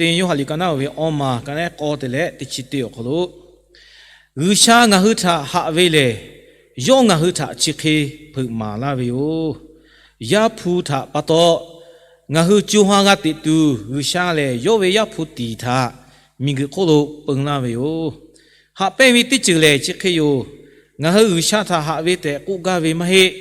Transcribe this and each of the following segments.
Yoˇhanˬ liꞈ ka naˉ oˇ ve awˇ ma ka naˉ k'awˇ te leh teˇ chi te awˬ hk'aw lo, G'uiˬsha ngaˬ hui htaꞈ haꞈ ve lehˬ, yawˇ ngaˬ hui htaꞈ chi hk'e hpeuꞈ maˍ laˇ ve yoˬ. Yaˇ hpu htaꞈ pa taw ngaˬ hui co ha g'a teꞈ tuˬ, G'uiˬsha lehˬ yawˇ ve Yaˇ hpu tiˍ htaꞈ miˬguiˬ hk'oˆ lo peun laˇ ve yoˬ. Haꞈ pehnˇ ve teˇ ceuˬ lehˬ chi hk'e yoˬ. Ngaˬ hui G'uiˬsha htaꞈ haꞈ ve tehꞈ k'oˆ gaˇ ve maˇ heˆ.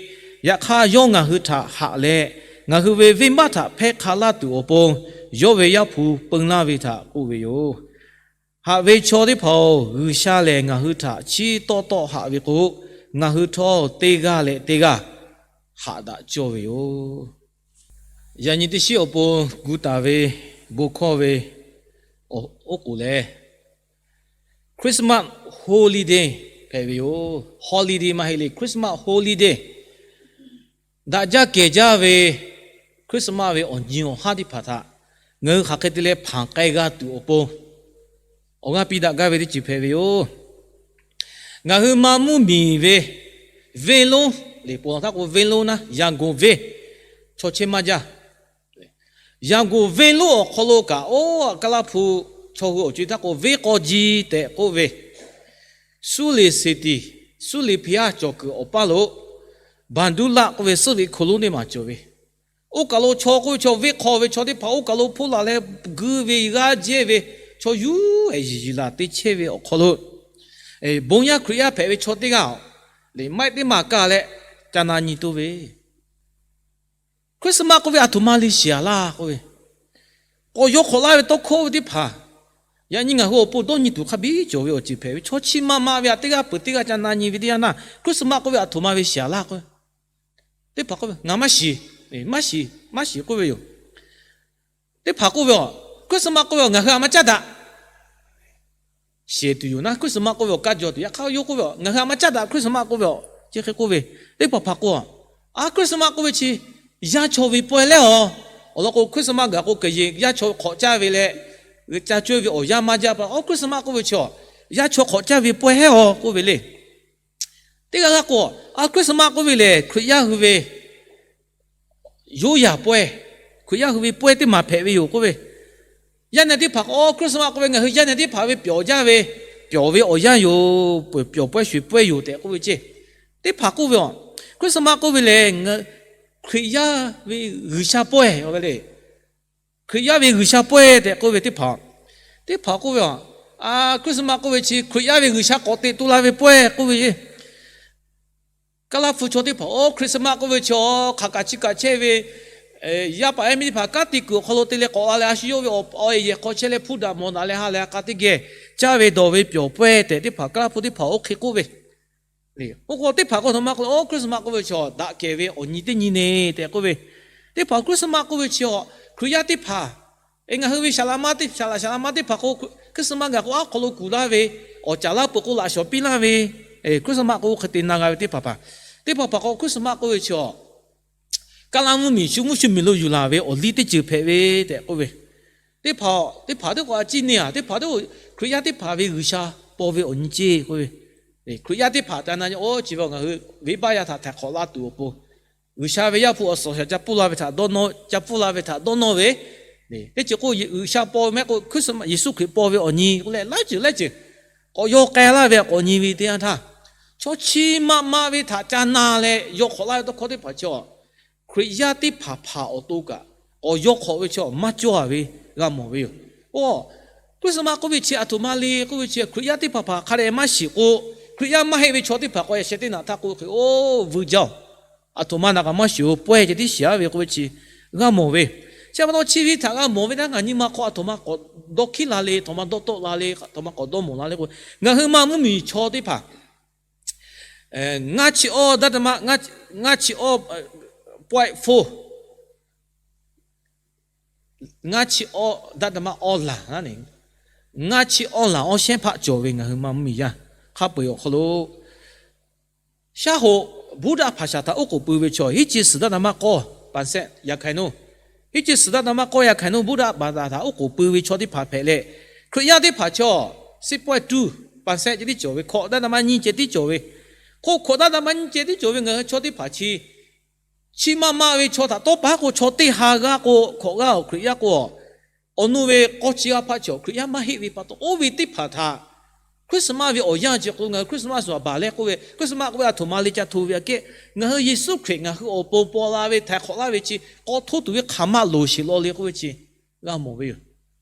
Yaꞈ hk'aˇ, yawˇ ngaˬ hui htaꞈ haꞈ leh, ngaˬ hui ve venˇbaˆ htaꞈ hpehˇ hk'a laˇ tuˬ awˬ pon, yawˇ ve Yaˇ hpu peun laˇ ve htaꞈ k'oˆ ve yoˬ. Haꞈ ve chaw teˇ hpaˍ-oˬ, G'uiˬsha lehˬ ngaˬ hui htaꞈ chiˇ tawˆ tawˆ haꞈ ve k'o, ngaˬ hui htawˇ teˇ g'aˇ leh teˇ g'aˇ haꞈ daꞈ cawˇ ve yoˬ. Yaꞈ nyi teˇ shiˉ awˬ pon gu taˍ ve bon hkawˇ ve oˉ k'oˍ lehˬ, Christmas holiday hpehꞈ ve yoˬ. Holiday maˇ heˆ le, Christmas holiday. Daꞈ jaˇ kehˬ jaˇ ve Christmas ve awˬ nyi awˬ haˉ teˇ hpaˍ htaꞈ ngaˬ hui hk'aˬ hk'e te leh hpanˍ k'ai g'a tuˬ awˬ pon, awˬ g'aˇ piˇ daꞈ gaˇ ve teˇ ceuˬ hpehꞈ ve yoˬ. Ngaˬ hui ma mvuhˇmiˬ ve venˇ lonˉ, liꞈ po htaˇ k'o venˇ lonˉ naˉ, Yangon venˇ, chaw chehˇ maˇ jaˇ. Yangon venˇ lonˉ awˬ hk'aw lo kaꞈ, oˇ Kaˉlaˇ hpu chaw hui awˬ co-e htaˇ k'o venˇ k'aw ji tehꞈ k'oˆ ve, Suˉ Leˍ Seˍtiˍ, Suˉ Leˍ Hpeˇ Yaˇ cawˬ kuiˬ awˬ paˇ lo, Baˍduˇlaˆ k'oˆ ve suhˉ veꞈ hko lonˉ teˇ maˬ cawˬ ve. Oˇ kaˬ lo chaw k'oˆ ve chaw venˇ hk'aw ve chaw teˇ hpaˍ oˇ kaˬ lo hpoˆ la leh guiˇ ve g'aˇ jehˇ ve, chaw yuˬ-ehˍ yiˍ yiˍ laˬ te chehˇ ve awˬ hk'aw lo, bon yaˇ Hkriꞈ yaˇ hpehꞈ ve chaw teˇ g'aˇ-oˬ, liꞈ maiˆ teˇ maˬ kaˇ leh ca na nyi toˇ ve, Christmas k'oˆ ve aˬ htoꞈ ma le shiˍ-aˬ laˇ k'oˆ ve, k'awꞈ yaw hk'awꞈ laˇ ve tawˇ hkawˇ ve teˇ hpaˍ, yaꞈ nyi ngaˬ hui awˬ pon dawˇ nyi tuˬ hk'a biˇ cawˬ ve awˬ ceuˬ hpehꞈ ve, chaw chi ma ma ve aꞈ teˇ g'aˇ peuˬ teˇ g'aˇ ca na nyi ve teˇ yanˇ naˇ, Christmas k'oˆ ve aˬ htoꞈ ma ve shiˍ-aˬ laˇ k'oˆ ve, teˇ hpaˍ k'oˆ ve, Ngaˬ maˇ shiˍ, maˇ shiˍ, maˇ shiˍ k'oˆ ve yoˬ. Teˇ hpaˍ k'oˆ ve, Christmas k'oˆ ve, Ngaˬ hui aꞈ maˇ caˉ daꞈ. Shiˍ tuˬ yoˬ naˉ, Christmas k'oˆ ve awˬ kaˇ jaw tuˬ, yaꞈ hk'aˇ yawˇ k'oˆ ve, Ngaˬ hui aꞈ maˇ caˉ daꞈ Christmas k'oˆ ve, chi hk'e k'oˆ ve. Teˇ hpaˍ hpaˍ k'oˆ, Aˬ, Christmas k'oˆ ve chi yaˇ chaw ve pawehˇ lehˬ-aˬ. Awˬ lawn k'o, Christmas gaˬ k'o, keˬ yeˬ yaˇ chaw hk'awꞈ caˇ ve leh, ca cawehˇ ve awˬ yanˇ maˇ jaˇ pa. Aˬ, Christmas k'oˆ ve chi yaˇ chaw hk'awꞈ caˇ ve pawehˇ-aˬ k'oˆ ve le. Teˇ g'aˇ g'aˇ k'o, Aˬ, Christmas k'oˆ ve lehˬ Hkriꞈ yaˇ hui ve yoˇ yaˍ pawehˇ, Hkriꞈ yaˇ hui ve pawehˇ teˇ maˬ hpehꞈ ve yoˬ k'oˆ ve. Yaˇ nehˬ teˇ hpaˍ k'o, Aˬ, Christmas k'oˆ ve ngaˬ hui yaˇ nehˬ teˇ hpaˍ ve pyawˬ jaˇ ve, pyawˬ ve awˬ yanˇ yoˬ, peuˬ pyawˬ pawehˇ sho-eˬ pawehˇ yoˬ tehꞈ k'oˆ ve ceˇ. Teˇ hpaˍ k'oˆ ve, Aˬ, Christmas k'oˆ ve lehˬ Hkriꞈ yaˇ ve G'uiˬsha pawehˇ ve le. Hkriꞈ yaˇ ve G'uiˬsha pawehˇ tehꞈ k'oˆ ve teˇ hpaˍ, teˇ hpaˍ k'oˆ ve, Aˬ, Christmas k'oˆ ve chi Hkriꞈ yaˇ ve G'uiˬsha k'awꞈ teꞈ tu la ve pawehˇ k'oˆ ve Kaˉlaˇ hpu chaw teˇ hpaˍ, Aˬ, Christmas k'oˆ ve chi hk'aˬ kaꞈ chi kaꞈ chehˇ ve, yaˇ paˍ yaˇ miˇ teˇ hpaˍ kanˉ te kuiˬ awˬ hk'aw lo te leh k'awꞈ la leh a shu yawˇ ve awˬ e yehˬ hk'aw chehˇ leh hpuˇ daꞈ mawˬ daꞈ leh ha leh a k'a teˇ geh caˇ ve dawˬ ve pyawˬ pawehˇ tehꞈ teˇ hpaˍ Kaˉlaˇ hpu teˇ hpaˍ oˇ hk'e k'oˆ ve. Oˇ k'o teˇ hpaˍ k'o aˬ htoꞈ ma k'oˆ le, Aˬ, Christmas k'oˆ ve chi daꞈ kehˬ ve awˬ nyi teˇ nyi neˬ tehꞈ k'oˆ ve. Teˇ hpaˍ Christmas k'oˆ ve chi Hkriꞈ yaˇ teˇ hpaˍ, ngaˬ hui ve saˍ laꞈ ma teˇ, saˍ laꞈ saˍ laꞈ ma teˇ hpaˍ k'o Christmas gaˬ k'o aˉ hk'aw lo kuˬ laˇ ve, awˬ caˍ laˇ peuˬ k'o laꞈ shawˍ piˇ laˇ ve, Christmas k'o hk'e te na g'a ve teˇ hpaˍ hpaˍ. Teˇ hpaˍ hpaˍ k'o Christmas k'oˆ ve chi Kaˉlaˇ mvuhˇmiˬ shu mvuhˇ shu miˬ lo yuˬ laˬ ve awˬ liˇ teˇ ceuˬ hpehꞈ ve tehꞈ k'oˆ ve. Teˇ hpaˍ, teˇ hpaˍ teˇ k'o a ciˉ neˇ a, teˇ hpaˍ teˇ k'o Hkriꞈ yaˇ teˇ hpaˍ ve G'uiˬsha paw ve awˬ nyi ceˇ k'oˆ ve. Hkriꞈ yaˇ teˇ hpaˍ te na, oˇ chi ve ngaˬ hui venˇbaˆ yaˇ htaꞈ htaiˍ hk'awꞈ laˇ tuˬ awˬ pon, G'uiˬsha ve Yaˇ hpu awˬ suhˍ shaˍ ca pfuhˇ la ve htaꞈ dawˇ nawˇ, ca pfuhˇ la ve htaꞈ dawˇ nawˇ ve, teˇ ceuˬ k'o G'uiˬsha paw ve mehˆ k'o Yeˍsuˆ Hkriꞈ paw ve awˬ nyi k'oˆ leh laiˉ ceuˬ laiˉ ceuˬ k'awꞈ yaw k'ai laˇ ve k'awꞈ nyi ve teˇ yanˇ htaˇ, chaw chi ma ma ve htaꞈ ca na leh yaw hk'awꞈ laˇ ve tawˇ hkawˇ teˇ hpaˍ chi Hkriꞈ yaˇ teˇ hpaˍ hpaˍ awˬ to kaꞈ k'awꞈ yaw hk'awꞈ ve chi maˇ cawˇ a ve g'a mawˬ ve yoˬ. Oˇ, Christmas k'oˆ ve chi aˬ htoꞈ ma le k'oˆ ve chi Hkriꞈ yaˇ teˇ hpaˍ hpaˍ hk'a dehꞈ maˇ shiˍ k'o, Hkriꞈ yaˇ maˇ heˆ ve chaw teˇ hpaˍ k'awꞈ yaꞈ sheh teˇ naꞈ htaˇ k'o hk'e oˇ vuiˬ jaˇ-oˬ. Aˬ htoꞈ ma naˬ kaꞈ maˇ shiˍ oˬ, pawehˇ ceh tiˉ shiˍ-aˉ ve k'oˆ ve chi g'a mawˬ ve. Chi pa taw chi ve htaꞈ g'a mawˬ ve htaˇ ngaˬ nyi ma hk'aw aˬ htoꞈ ma k'awꞈ dawˇ hkiˉ la le, aˬ htoꞈ ma dawˇ tawˆ la le, aˬ htoꞈ ma k'awꞈ dawˇ mawˬ la le k'o, ngaˬ hui ma mvuhˇmiˬ chaw teˇ hpaˍ ngaˇ chi awˇ daꞈ ma, ngaˇ chi awˇ point four, ngaˇ chi awˇ daꞈ ma awˇ laˬ, ngaˇ chi awˇ laˬ awˇ shehnˉ hpaˆ cawˬ ve ngaˬ hui ma mvuhˇmiˬ yaˇ hk'a peu-eˬ awˬ hk'aw lo, shaˉ hoꞈ Buddha hpaˍ shaˍ htaꞈ oˉ k'oˍ pui ve chaw hiˉ chi suhˍ daꞈ ma k'awˇ เปอร์เซ็นต์ yaꞈ hk'aˬ hk'e naˉ, hiˉ chi suhˍ daꞈ ma k'awˇ yaꞈ hk'aˬ hk'e naˉ Buddha baˬ daꞈ htaꞈ oˉ k'oˍ pui ve chaw teˇ hpaˍ hpehꞈ leh, Hkriꞈ yaˇ teˇ hpaˍ chaw สิบเปอร์เซ็นต์ ceh tiˉ cawˬ ve, hkawꞈ daꞈ ma nyiˇ ceh tiˉ cawˬ ve, hk'oˆ hkawꞈ daꞈ ma nyiˇ ceh tiˉ cawˬ ve ngaˬ hui chaw teˇ hpaˍ chi, chi ma ma ve chaw htaꞈ tawˇ pa k'o chaw teˇ ha g'aˇ k'o hkawꞈ g'aˇ awˬ Hkriꞈ yaˇ k'o, awˬ nu ve k'awˇ chi g'aˇ hpaˇ chaw Hkriꞈ yaˇ maˇ heˆ ve pa taw, oˇ ve teˇ hpaˍ htaꞈ Christmas ve awˬ yanˇ chi k'o, ngaˬ hui Christmas suhˍ baˬ leh k'oˆ ve, Christmas k'oˆ ve a htoꞈ ma le ca hto ve aꞈ kehˉ, ngaˬ hui Yeˍsuˆ Hkriꞈ ngaˬ hui awˬ pon paw la ve htaiˍ hk'awꞈ laˇ ve chi k'awꞈ htoˇ tuˬ ve hk'aˬ ma loˍ sheˍ law le k'oˆ ve chi g'a mawˬ ve yoˬ.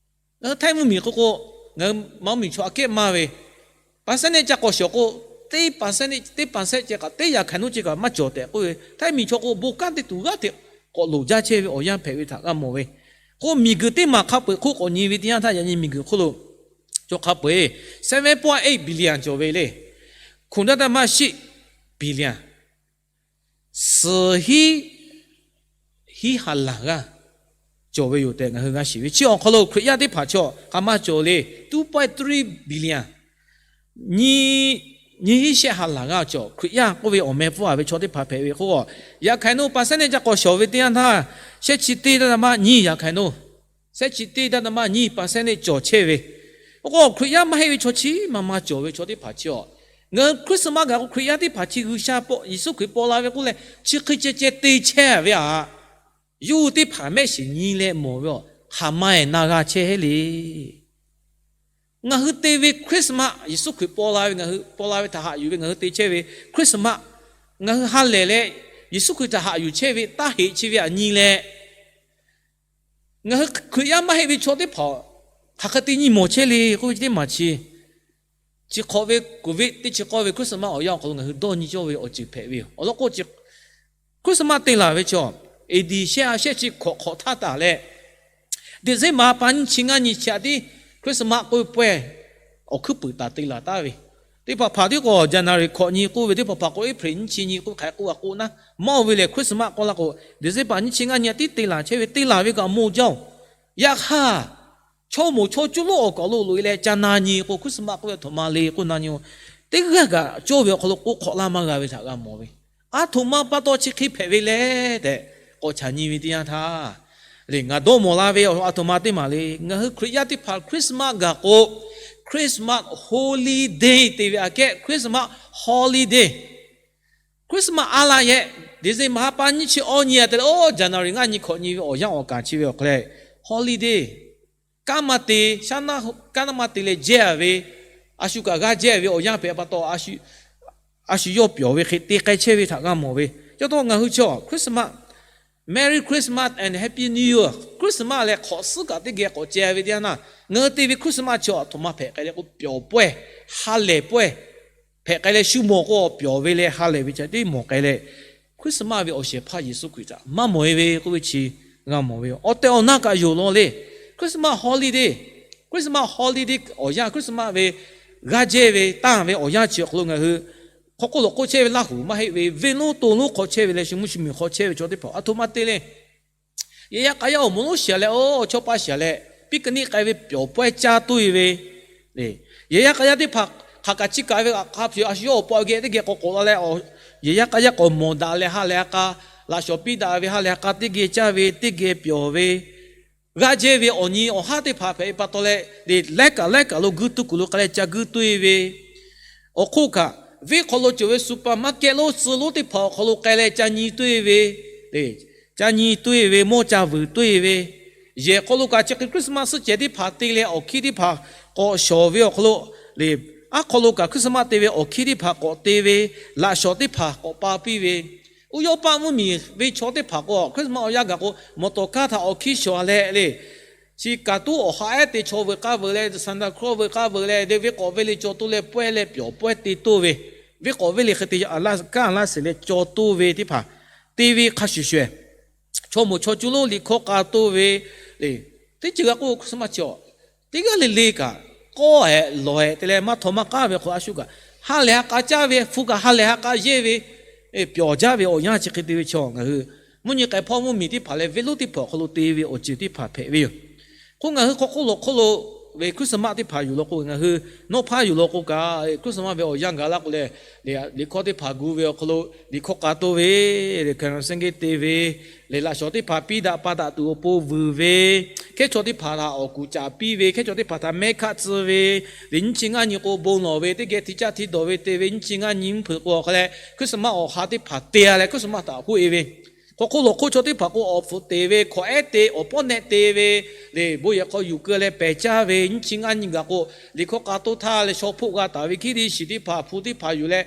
Ngaˬ hui htaiˇ mvuhˇmiˬ k'oˆ k'o, ngaˬ hui maˇ mvuhˇmiˬ chaw aꞈ kehˉ maˇ ve, percent neˆ ca k'awꞈ shawˍ k'o, teˇ percent neˆ, teˇ percent ceh kaꞈ, teˇ yaꞈ hkaiˍ nuˇ ceh kaꞈ maˇ cawˬ tehꞈ k'oˆ ve, htaiˇ miˬ chaw k'o bon kanˉ te tuˬ g'aˇ hteꞈ k'awꞈ loˍ jaˇ chehˇ ve awˬ yanˇ hpehꞈ ve htaꞈ g'a mawˬ ve. K'o miˬguiˬ teˇ maˬ hk'a peu-eˬ hk'oˆ k'awꞈ nyi ve teˇ yanˇ htaˇ, yaꞈ nyi miˬguiˬ hk'oˆ lo chaw hk'a peu-eˬ seven point eight billion cawˬ ve le. Hkunˍ daꞈ daꞈ maˇ shiˆ billion, suhˍ hiˉ hiˉ ha laˬ g'aˇ cawˬ ve yoˬ tehꞈ ngaˬ hui g'a shiˍ ve. Chi awˬ hk'aw lo Hkriꞈ yaˇ teˇ hpaˍ chaw hk'a maˇ cawˬ le, two point three billion, nyiˇ, nyiˇ hiˉ shehˆ ha laˬ g'aˇ cawˬ Hkriꞈ yaˇ k'oˆ ve awˬ meh pfuhˇ a ve chaw teˇ hpaˍ hpehꞈ ve k'o, yaꞈ hkaiˍ nuˇ percent neˆ ca k'awꞈ shawˍ ve teˇ yanˇ htaˇ, shehˆ chi teˇ daꞈ daꞈ maˇ nyiˇ yaꞈ hkaiˍ nuˇ, shehˆ chi teˇ daꞈ daꞈ maˇ nyiˇ percent neˆ cawˬ chehˇ ve. K'o Hkriꞈ yaˇ maˇ heˆ ve chaw chi maˇ maˇ cawˬ ve chaw teˇ hpaˍ chi a, ngaˬ hui Christmas gaˬ k'o Hkriꞈ yaˇ teˇ hpaˍ chi G'uiˬsha paw, Yeˍsuˆ Hkriꞈ paw la ve k'oˆ leh chi hk'e ceh ceh te chehˇ ve aꞈ, yawˇ hui teˇ hpaˍ mehˆ shiˍ nyi leh mawˬ ve a, hk'aˬ ma-eˬ na g'a chehˇ heˆ le. Ngaˬ hui te ve Christmas, Yeˍsuˆ Hkriꞈ paw la ve, ngaˬ hui paw la ve htaꞈ haꞈ yuˬ ve ngaˬ hui te chehˇ ve Christmas, ngaˬ hui ha lehˬ leh Yeˍsuˆ Hkriꞈ htaꞈ haꞈ yuˬ chehˇ ve taˇ heꞈ chi ve aꞈ nyi leh, ngaˬ hui Hkriꞈ yaˇ maˇ heˆ ve chaw teˇ hpaˍ hk'aˬ hk'e te nyi mawˬ chehˇ le k'oˆ ve teˇ maˬ chi, chi hk'awꞈ ve Covid teˇ chi k'awˇ ve Christmas awˬ yanˇ awˬ hk'aw lo ngaˬ hui dawˇ nyi cawˇ ve awˬ ceuˬ hpehꞈ ve yoˬ. Awˬ lawn k'o, Christmas te laˬ ve chaw, A D shehˆ ha shehˆ chi hkawꞈ hk'awꞈ htaˇ taˍ leh, December pa nyiˇ chi ngaˇ nyi chi aꞈ tiˉ Christmas k'oˆ ve pawehˇ awˬ hkuiˉ puiˍ taˍ te laˬ taˍ ve. Teˇ hpaˍ hpaˍ tiˉ k'o January hkawꞈ nyi k'oˆ ve, teˇ hpaˍ hpaˍ k'o April nyiˇ chi nyi k'oˆ hk'aˬ hk'e k'oˆ a k'oˆ naˉ, maˇ oˇ ve lehˬ Christmas k'oˆ la k'o, December nyiˇ chi ngaˇ nyi aꞈ tiˉ te laˬ chehˇ ve, te laˬ ve kaꞈ awˬ moˍ jaˇ oˬ. Yaꞈ hk'aˇ, chaw moˍ chaw cuˇ lonˉ awˬ kaˬ lo loꞈ e leh ca na nyi k'o, Christmas k'oˆ ve a htoꞈ ma le k'oˆ na nyi-o, teˇ g'aˇ kaꞈ cawˇ ve awˬ hk'aw lo k'oˆ hk'awꞈ laˇ maˇ g'a ve htaꞈ g'a mawˬ ve. A htoꞈ ma pa taw chi hk'e hpehꞈ ve le tehꞈ k'awꞈ chaꞈ nyi ve teˇ yanˇ htaˇ, le ngaˬ dawˇ mawˬ la ve a htoꞈ ma teˇ maˬ le, ngaˬ hui Hkriꞈ yaˇ teˇ hpaˍ Christmas gaˬ k'o, Christmas holiday te ve aꞈ kehˉ Christmas holiday. Christmas a la yehˬ, December ha pa nyiˇ chi awˇ nyi a te leh, oˇ January ngaˇ nyi hkawꞈ nyi ve awˬ yanˇ awˬ kaˍ chi ve awˬ hk'aw leh, holiday kanˉ maˇ te, shaˉ naˆ kanˉ maˇ te leh jehˇ a ve, a shu kaꞈ g'aˇ jehˇ ve awˬ yanˇ hpehꞈ pa taw, a shu yawˇ pyawˬ ve hk'e te k'ai chehˇ ve htaꞈ g'a mawˬ ve. Chi pa taw ngaˬ hui chaw Christmas, Merry Christmas and Happy New Year, Christmas leh hk'awꞈ suhˉ kaꞈ teˇ geh k'awꞈ ceh ve teˇ yanˇ htaˇ, ngaˬ hui te ve Christmas chi a htoꞈ ma hpehꞈ k'ai leh k'o, pyawˬ pawehˇ, ha lehˬ pawehˇ hpehꞈ k'ai leh, shu mawˬ k'o pyawˬ ve leh ha lehˬ ve ca tiˉ mawˬ k'ai leh, Christmas ve awˬ shehˍ hpaˇ Yeˍsuˆ Hkriꞈ htaꞈ maˇ mawˬ e ve k'oˆ ve chi g'a mawˬ ve yoˬ. Awˬ tehˬ awˬ na kaꞈ yoˬ law le. Christmas holiday, Christmas holiday awˬ yanˇ, Christmas ve g'aˇ jehˇ ve tanˇ ve awˬ yanˇ chi awˬ hk'aw lo ngaˬ hui hk'aw k'oˆ lawˬ k'oˆ chehˇ ve Laˇ huˍ maˇ heˆ ve, venˇ lonˉ to lonˉ hk'aw chehˇ ve leh, shu mvuhˇ shu miˬ hk'aw chehˇ ve chaw teˇ hpaˍ a htoꞈ ma te le. Yehˬ yaˇ k'a yaˇ awˬ moˍ lonˉ shiˍ leh, oˇ chawˇ paˇ shiˍ leh, picnic k'ai ve pyawˬ pawehˇ caˇ tuˬ e ve, yehˬ yaˇ k'a yaˇ teˇ hpaˍ hk'aˬ kaꞈ chi kaꞈ ve hk'a hpyu a shu yawˇ awˬ pa geh teˇ geh k'awꞈ k'oꞈ la leh, yehˬ yaˇ k'a yaˇ k'awꞈ mawˬ daꞈ leh ha lehˬ ha k'a, laꞈ shawˍ piˇ daꞈ ve ha lehˬ ha k'a teˇ geh caˇ ve, teˇ geh pyawˬ ve, g'aˇ jehˇ ve awˬ nyi awˬ haˉ teˇ hpaˍ hpehꞈ ve pa taw leh, laiˉ kaꞈ laiˉ kaꞈ lo guiˇ tuˬ kuˬ lo k'ai leh ca guiˇ tuˬ e ve, awˬ hk'oˆ kaꞈ, venˇ hk'aw lo cawˬ ve supermarket lonˉ tcuh lonˉ teˇ hpaˍ awˬ hk'aw lo k'ai leh ca nyi tuˬ e ve, ca nyi tuˬ e ve, mawˇ ca vuiˬ tuˬ e ve, yehˬ hk'aw lo kaꞈ chi hk'e Christmas suhˉ cehˬ teˇ hpaˍ te leh awˬ hkiˇ teˇ hpaˍ k'awꞈ shawˍ ve awˬ hk'aw lo, le, aˉ hk'aw lo kaꞈ Christmas te ve awˬ hkiˇ teˇ hpaˍ k'awꞈ te ve, laꞈ shawˍ teˇ hpaˍ k'awꞈ pa piˇ ve, Uˇ yawˇ paˆ mvuhˇmiˬ ve chaw teˇ hpaˍ k'o, Christmas awˬ yanˇ gaˬ k'o, mawˬ tawˍ kaˇ htaꞈ awˬ hkiˇ shawˍ leh le, chi kaˍ tuˉ awˬ ha ehˉ te chaw veuꞈ k'aˇ veuꞈ leh, Santa Claus veuꞈ k'aˇ veuꞈ leh, venˇ k'awꞈ venˇ le caw toˇ leh pawehˇ leh pyawˬ pawehˇ te toˇ ve, venˇ k'awꞈ venˇ le hk'e te kanˉ laˇ sheˍ leh caw toˇ ve teˇ hpaˍ te ve hk'a shuˍ shuˍ, chaw moˍ chaw cuˇ lonˉ liꞈ hkawˇ k'a toˇ ve, le, teˇ ceuˬ g'a k'oˆ Christmas chi a, teˇ g'aˇ le le kaꞈ, k'awˇ ehˍ lawˬ ehˍ te leh maˇ htaw maˇ k'aˉ ve hk'aw a shu kaꞈ, ha lehˬ ha k'a caˇ ve, hpu kaꞈ ha lehˬ ha k'a yehˇ ve, pyawˬ jaˇ ve awˬ yanˇ chi hk'e te ve chaw ngaˬ hui mvuhˇ nyi k'ai hpawˇ mvuhˇmiˬ teˇ hpaˍ leh venˇ lonˉ teˇ hpaˍ awˬ hk'aw lo te ve awˬ ceuˬ teˇ hpaˍ hpehꞈ ve yoˬ. K'o ngaˬ hui hk'aw k'oˆ lawˬ hk'oˆ lo ve Christmas teˇ hpaˍ yuˬ law k'o, ngaˬ hui nawˉ hpaˇ yuˬ law k'o kaꞈ, Christmas ve awˬ yanˇ gaˬ laˇ k'o leh, liꞈ hkawˇ teˇ hpaˍ gu ve awˬ hk'aw lo liꞈ hkawˇ k'a toˇ ve, le hkaˍ naˍ seˇ geh te ve, le laꞈ shawˍ teˇ hpaˍ piˇ daꞈ pa daꞈ tuˬ awˬ pon vuiˬ ve, hkehˉ chaw teˇ hpaˍ htaꞈ awˬ kuˬ caˍ piˇ ve, hkehˉ chaw teˇ hpaˍ htaꞈ mehˆ hkaˆ tcuh ve, le nyiˇ chi ngaˇ nyi k'o bon lawˬ ve, teˇ geh hti caˇ hti dawˬ ve te ve, nyiˇ chi ngaˇ nyi mvuhˇ hpeuꞈ k'o hk'a leh Christmas awˬ ha teˇ hpaˍ te a leh Christmas htaꞈ hoˆ e ve, Hk'aw hk'oˆ lawˬ hk'oˆ chaw teˇ hpaˍ k'o, awˬ hpfuhꞈ teˍ ve, hkawꞈ ehˉ te, awˬ pawˉ nehˆ te ve, leh bon yehˬ hk'aw yuˬ keu leh pehˬ caˇ ve, nyiˇ chi ngaˇ nyi gaˬ k'o, liꞈ hkawˇ k'a toˇ htaˇ leh shaw hpoˆ g'a taˍ ve hkiˉ liˇ shiˍ teˇ hpaˍ, hpu teˇ hpaˍ yuˬ leh,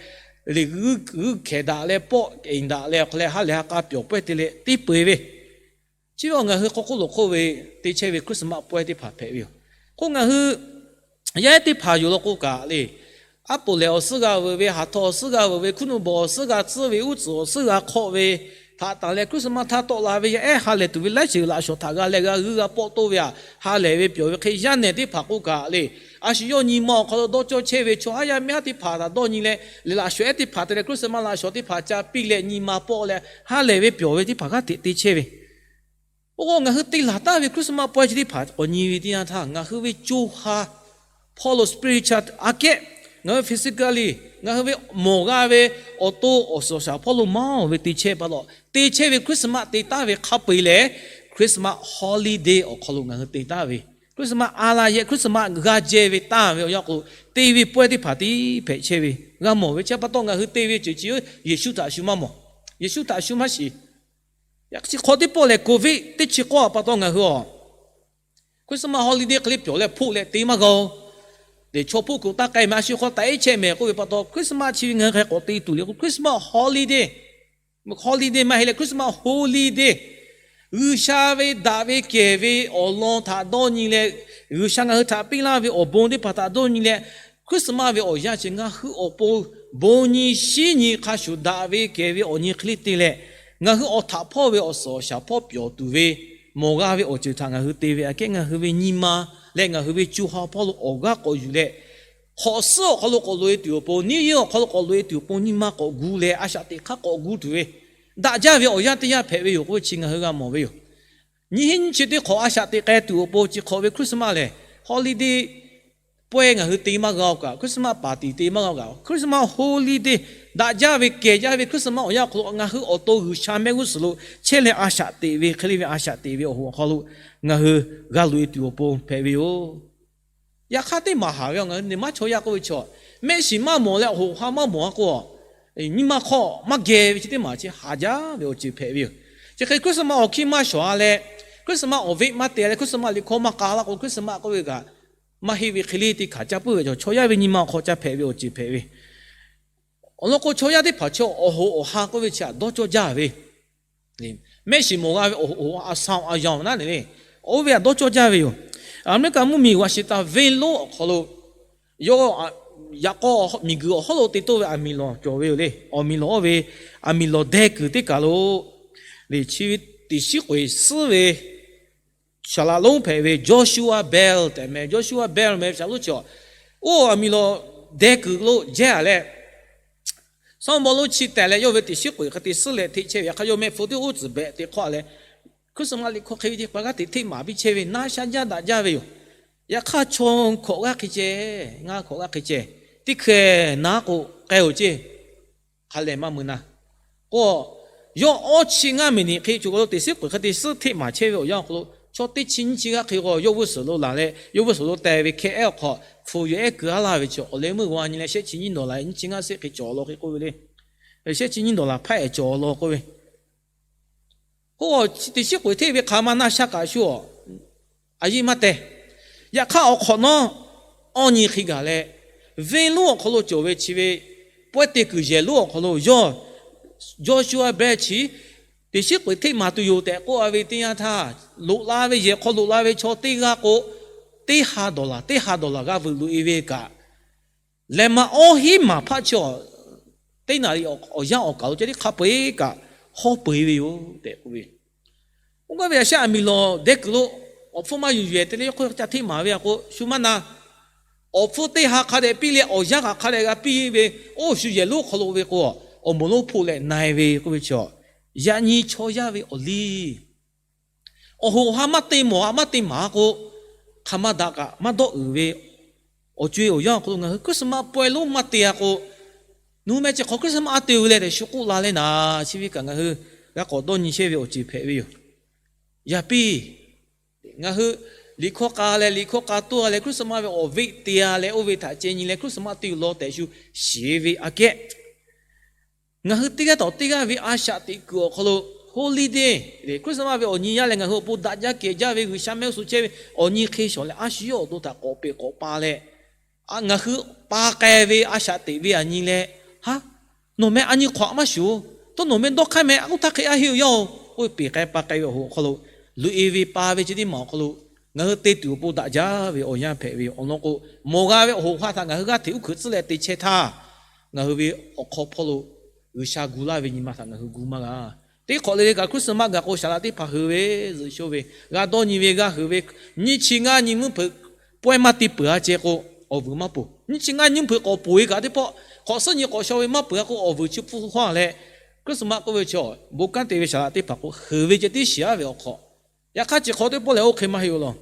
liꞈ g'uiˇ hkehˍ daꞈ leh pawˆ eˍ daꞈ leh awˬ hk'a leh ha lehˬ ha k'a pyawˬ pawehˇ te leh teˇ peu eˬ ve, chi ve awˬ ngaˬ hui hk'aw hk'oˆ lawˬ hk'oˆ ve te chehˇ ve Christmas pawehˇ teˇ hpaˍ hpehꞈ ve yoˬ. K'o ngaˬ hui yaˇ ehˉ teˇ hpaˍ yoˬ law k'o kaꞈ le, aˉ poˍ lehˬ awˬ suhˉ g'a veuˬ ve, haˍ htaw awˬ suhˉ g'a veuˬ ve, hkuiˉ nuˆ bawˬ awˬ suhˉ g'a tcuhˉ ve, uˉ tcuhˍ awˬ suhˉ g'a hk'awˆ ve, htaꞈ tanˬ leh Christmas htaˇ tawˆ la ve yaˇ ehˉ ha lehˬ tuˬ ve laiˉ ceuˬ laꞈ shawnˍ htaꞈ g'a leh g'a g'uiˇ g'a pawˆ toˇ ve aꞈ, ha lehˬ ve pyawˬ ve hk'e yaˇ nehˬ teˇ hpaˍ k'o kaꞈ le, a shu yawˇ nyi ma awˬ hk'aw lo dawˇ cawˇ chehˇ ve chaw haˉ yaˇ miˇ haˉ teˇ hpaˍ htaꞈ dawˇ nyi leh, liꞈ laꞈ shawnˍ ehˉ teˇ hpaˍ te leh Christmas laꞈ shawnˍ teˇ hpaˍ ca piˇ leh nyi ma pawˆ leh ha lehˬ ve pyawˬ ve teˇ hpaˍ g'aˇ hteꞈ te chehˇ ve. Oˇ k'o ngaˬ hui te laˬ taˍ ve Christmas pawehˇ chi teˇ hpaˍ k'awꞈ nyi ve teˇ yanˇ htaˇ, ngaˬ hui ve co ha hpawˇ lo spiritual aꞈ kehˉ, ngaˬ hui ve physically, ngaˬ hui ve mawˬ g'a ve awˬ to awˬ suhˍ awˬ shaˍ hpawˇ lo maˇ oˬ ve te chehˇ pa taw, te chehˇ ve Christmas te taˍ ve hk'a peu eˬ lehˬ, Christmas holiday awˬ hk'aw lo ngaˬ hui te taˍ ve, Christmas a la yehˬ Christmas g'a jehˇ ve taˍ ve awˬ yanˇ k'o, te ve pawehˇ teˇ hpaˍ tiˉ hpehꞈ chehˇ ve. G'a mawˬ ve chi pa taw ngaˬ hui te ve ceuˬ chi Yeˍsuˆ htaꞈ shu maˇ mawˬ, Yeˍsuˆ htaꞈ shu maˇ shiˍ. Yaꞈ chi hk'aw teˇ pawˆ lehˬ, covid teˇ chi k'awˇ pa taw ngaˬ hui awˬ Christmas holiday hk'e le pyawˬ leh hpoˆ leh te maˇ g'a-o. Lehˬ chaw hpoˆ kuiˬ taˇ k'ai mehˍ, a shu hk'aw taꞈ ehˉ chehˇ mehˍ k'oˆ ve pa taw, Christmas chi ve ngaˬ hui hk'aˬ hk'e k'awꞈ te tuˬ le k'o, Christmas holiday, holiday maˇ heˆ leh Christmas holiday, G'uiˬsha ve daꞈ ve kehˬ ve awˬ lawn htaꞈ dawˇ nyi leh, G'uiˬsha ngaˬ hui htaꞈ piˇ laˇ ve awˬ bon teˇ hpaˍ htaꞈ dawˇ nyi leh, Christmas ve awˬ yanˇ chi ngaˬ hui awˬ pon bon nyi shiˉ nyi hk'a shuˍ daꞈ ve kehˬ ve awˬ nyi hk'e le te leh, ngaˬ hui awˬ htaꞈ hpawˇ ve awˬ suhˍ awˬ shaˍ hpawˇ pyawˬ tuˬ ve mawˬ g'a ve awˬ ceuˬ htaꞈ ngaˬ hui te ve aꞈ kehˉ, ngaˬ hui ve nyi ma leh ngaˬ hui ve co ha hpawˇ lo awˬ g'aˇ k'awꞈ yuˬ leh, hk'awꞈ suhˉ awˬ hk'aw lo k'awꞈ loꞈ e tuˬ awˬ pon, New Year awˬ hk'aw lo k'awꞈ loꞈ e tuˬ awˬ pon nyi ma k'awꞈ gu leh a shaꞈ teꞈ hk'aˇ k'awꞈ gu tuˬ ve, daꞈ jaˇ ve awˬ yanˇ teˇ yanˇ hpehꞈ ve yoˬ k'oˆ ve chi ngaˬ hui g'a mawˬ ve yoˬ. Nyiˇ hinˉ nyiˇ chi teˇ hk'awꞈ a shaꞈ teꞈ k'ai tuˬ awˬ pon chi hk'awꞈ ve Christmas lehˬ, holiday pawehˇ ngaˬ hui te maˇ g'a-o kaꞈ, Christmas party te maˇ g'a-o kaꞈ, Christmas holiday, daꞈ jaˇ ve kehˬ jaˇ ve Christmas awˬ yanˇ awˬ hk'aw lo ngaˬ hui awˬ to G'uiˬsha mehˆ g'uˇ suhˍ lo chehˇ leh a shaꞈ teꞈ ve hk'e le ve a shaꞈ teꞈ ve awˬ hoꞈ awˬ hk'aw lo ngaˬ hui g'a loꞈ e tuˬ awˬ pon hpehꞈ ve yoˬ. Yaꞈ hk'aˇ teˇ maˬ haˍ ve ngaˬ hui nyi ma chaw yaˇ k'oˆ ve chaw, mehˆ shiˍ maˇ mawˬ leh awˬ hoꞈ awˬ ha maˇ mawˬ a k'o, nyi ma hk'aw maˇ geh ve chi teˇ maˬ chi haˍ jaˇ ve awˬ ceuˬ hpehꞈ ve yoˬ. Chi hk'e Christmas awˬ hkiˇ maˇ shawˍ a leh, Christmas awˬ veˆ maˇ te leh Christmas liꞈ hkawˇ maˇ k'a laˇ k'o, Christmas k'oˆ ve kaꞈ maˇ heˆ ve hk'e le teˇ hkanˍ caˇ puiˉ ve chaw, chaw yaˇ ve nyi ma awˬ hk'aw ca hpehꞈ ve awˬ ceuˬ hpehꞈ ve. Awˬ lawn k'o, chaw yaˇ teˇ hpaˍ chi awˬ hoꞈ awˬ ha k'oˆ ve chi htaꞈ dawˇ cawˇ jaˇ ve, mehˆ shiˍ mawˬ g'a ve awˬ hoꞈ a sha a yaw naˉ ne le, oˇ ve htaꞈ dawˇ cawˇ jaˇ ve yoˬ. Aˍmeˍriˆkaˍ mvuhˇmiˬ Washington venˇ lonˉ awˬ hk'aw lo, yawˇ yaꞈ k'aw miˬguiˬ awˬ hawˉ lo te toˇ ve aˬ miˍ lawˬ cawˬ ve yoˬ le. Aˬ miˍ lawˬ oˇ ve, aˬ miˍ lawˬ deh kuiˬ teˇ kaˬ lo le chi ve teꞈ shiˉ k'oꞈ-e suhˉ ve saˍ laꞈ lonˉ hpehꞈ ve Joshua Bell tehꞈ meh, Joshua Bell meh ve saˍ lonˉ chi, oˇ aˬ miˍ lawˬ deh kuiˬ lo jehˇ a leh, Sanˉ bawˆ lonˉ chi tehꞈ leh yawˇ ve teꞈ shiˉ k'oꞈ-e hk'e te suhˉ leh hteˆ chehˇ ve hk'a yawˇ mehˆ hpu teˇ oˉ tcuhˍ behꞈ te hk'awꞈ leh, Christmas liꞈ hkawˇ hk'e ve teˇ hpaˍ g'aˇ hteꞈ hteˆ maˍ piˇ chehˇ ve naˉ shaˉ jaˇ daꞈ jaˇ ve yoˬ. Yaꞈ hk'aˇ chaw hkawꞈ g'aˇ hk'e ceh, ngaˇ hkawꞈ g'aˇ hk'e ceh, teˇ hkeh naˉ k'o k'ai-oˬ ceˇ. Hk'a lehˬ maˇ mui na k'o, yawˇ awˇ chi ngaˇ miˬ niꞈ hk'e co k'aw lo teꞈ shiˉ k'oꞈ-e hk'e te suhˉ hteˆ maˍ chehˇ ve awˬ yanˇ awˬ hk'aw lo, chaw teˇ chi nyiˇ chi g'aˇ hk'e k'o yawˇ g'uˇ suhˍ lo laˬ leh, yawˇ g'uˇ suhˍ lo teh ve hkeh ehˉ awˬ hk'aw hpu yuˬ ehˉ keu aˉ laˇ ve chi awˬ leh meuˇ g'a nyi leh shehˆ chi nyiˇ dawˬ laˬ nyiˇ chi ngaˇ shehˆ hk'e cawˬ law hk'e k'oˆ ve le. Shehˆ chi nyiˇ dawˬ laˬ hpaˇ ehˍ cawˬ law k'oˆ ve, k'o, teꞈ shiˉ k'oꞈ-e hteˆ ve hk'aˬ ma naˆ shaˉ kaꞈ shu a, a yiˇ maˇ teh. Yaꞈ hk'aˇ awˬ hk'awꞈ nawˉ awˇ nyi hk'e gaˬ leh, venˇ lonˉ awˬ hk'aw lo cawˬ ve chi ve pawehˇ te kuiˬ yehˬ lonˉ awˬ hk'aw lo yawˇ, Joshua Bell chi teꞈ shiˉ k'oꞈ-e hteˆ maˍ tuˬ yoˬ tehꞈ k'oˆ a ve teˇ yanˇ htaˇ, loꞈ la ve yehˬ hk'aw loꞈ la ve chaw teˇ g'aˇ k'o, teˇ ha dawˬ laˬ teˇ ha dawˬ laˬ g'a veuꞈ loꞈ-e ve kaꞈ, lehˬ maꞈ awˇ hinˉ maˬ hpaˆ chi teˇ naˍ riˍ awˬ yanˇ awˬ kaˬ lo ceh tiˉ hk'a peu-eˬ kaꞈ hawˉ peu-eˬ ve yoˬ tehꞈ k'oˆ ve. Oˇ gaˇ ve yaꞈ shehˆ aˬ miˍ lawˬ deh kuiˬ lo awˬ hpfuhˇ maˇ yuˬ yuˬ-e te leh yawˇ hk'oˆ ca hteˆ maˍ ve a k'o shu maˇ na. Awˬ hpfuhˇ teˇ ha hk'a dehꞈ piˇ leh awˬ yanˇ kaꞈ hk'a dehꞈ g'a piˇ ve, oˇ shu yehˬ lonˉ hk'aw lo ve k'o, awˬ moˍ lonˉ hpoˆ leh na-e ve k'oˆ ve chi, yaꞈ nyi chaw yaˇ ve awˬ liˇ awˬ hoꞈ awˬ ha maˇ te mawˬ a maˇ te maˍ a k'o, hk'aˬ ma daꞈ kaꞈ maˇ dawˆ uiˍ ve awˬ co-e awˬ yanˇ awˬ hk'aw lo ngaˬ hui Christmas pawehˇ lonˉ maˇ te a k'o, nuˇ meh chi hk'aw Christmas a te-o leh tehꞈ shu k'oˆ la leh naˍ, chi ve kaꞈ ngaˬ hui g'a k'awꞈ dawˇ nyi chehˇ ve awˬ ceuˬ hpehꞈ ve yoˬ. Yaꞈ piˇ ngaˬ hui liꞈ hkawˇ k'a leh liꞈ hkawˇ k'a toˇ a leh Christmas ve awˬ veˆ te a leh oˇ ve htaꞈ ceh nyi leh Christmas te-o law tehꞈ shu shiˍ ve aꞈ kehˉ, ngaˬ hui teˇ g'aˇ tawꞈ teˇ g'aˇ ve a shaꞈ teꞈ kuiˬ awˬ hk'aw lo Holy Day, Christmas ve awˬ nyi yaˇ lehˬ, ngaˬ hui awˬ pon daꞈ jaˇ kehˬ jaˇ ve G'uiˬsha mehˆ g'uˇ suhˍ chehˇ ve awˬ nyi hk'e shawˍ leh, a shu yawˇ awˬ to htaꞈ k'awꞈ peꞈ k'awꞈ pa leh, ngaˬ hui pa k'ai ve, a shaꞈ teꞈ ve aˬ nyi leh, Haˉ, nawˬ meh a nyi hk'awꞈ maˇ shuˍ-oˬ. Htawˇ nawˬ meh dawˇ hk'aˇ meh a k'oˆ htaˇ hk'e a heˆ-oˬ yaˇ-oˬ k'oˆ ve peꞈ k'ai pa k'ai ve awˬ hoꞈ awˬ hk'aw lo, luꞈ e ve pa ve chi teˇ maˬ awˬ hk'aw lo ngaˬ hui te tuˬ awˬ pon daꞈ jaˇ ve awˬ yanˇ hpehꞈ ve awˬ lawn k'o, mawˬ g'a ve awˬ hoꞈ ha htaꞈ ngaˬ hui g'aˇ hteꞈ uˉ hkeuꞈ tcuhˉ leh te chehˇ htaˇ, ngaˬ hui ve awˬ hk'aw hpawˇ lo G'uiˬsha gu laˇ ve nyi ma htaꞈ ngaˬ hui gu maˇ g'a. Teˇ hk'awꞈ le le kaꞈ Christmas gaˬ k'o, saˍ laꞈ teˇ hpaˍ hui ve zuhꞈ shoˇ ve, g'a dawˇ nyi ve g'a hui ve, nyiˇ chi ngaˇ nyi mvuhˇ hpeuꞈ pawehˇ maˇ te peuˬ-a ceh k'o, awˬ vuiˬ maˇ poˬ. Nyiˇ chi ngaˇ nyi mvuhˇ hpeuꞈ k'awꞈ poˬ ve kaꞈ teˇ pawˆ, hk'awꞈ suhˉ nyi k'awꞈ shaw ve maˇ peuˬ-a k'o, awˬ vuiˬ chi hpu hawˇ leh, Christmas k'oˆ ve chi, bon kanˉ te ve saˍ laꞈ teˇ hpaˍ k'o, hui ve ceh tiˉ shiˍ-a ve awˬ hk'awꞈ. Yaꞈ hk'aˇ, chi hk'awꞈ teˇ pawˆ lehˬ oˇ hk'e maˇ heˆ-oˬ law.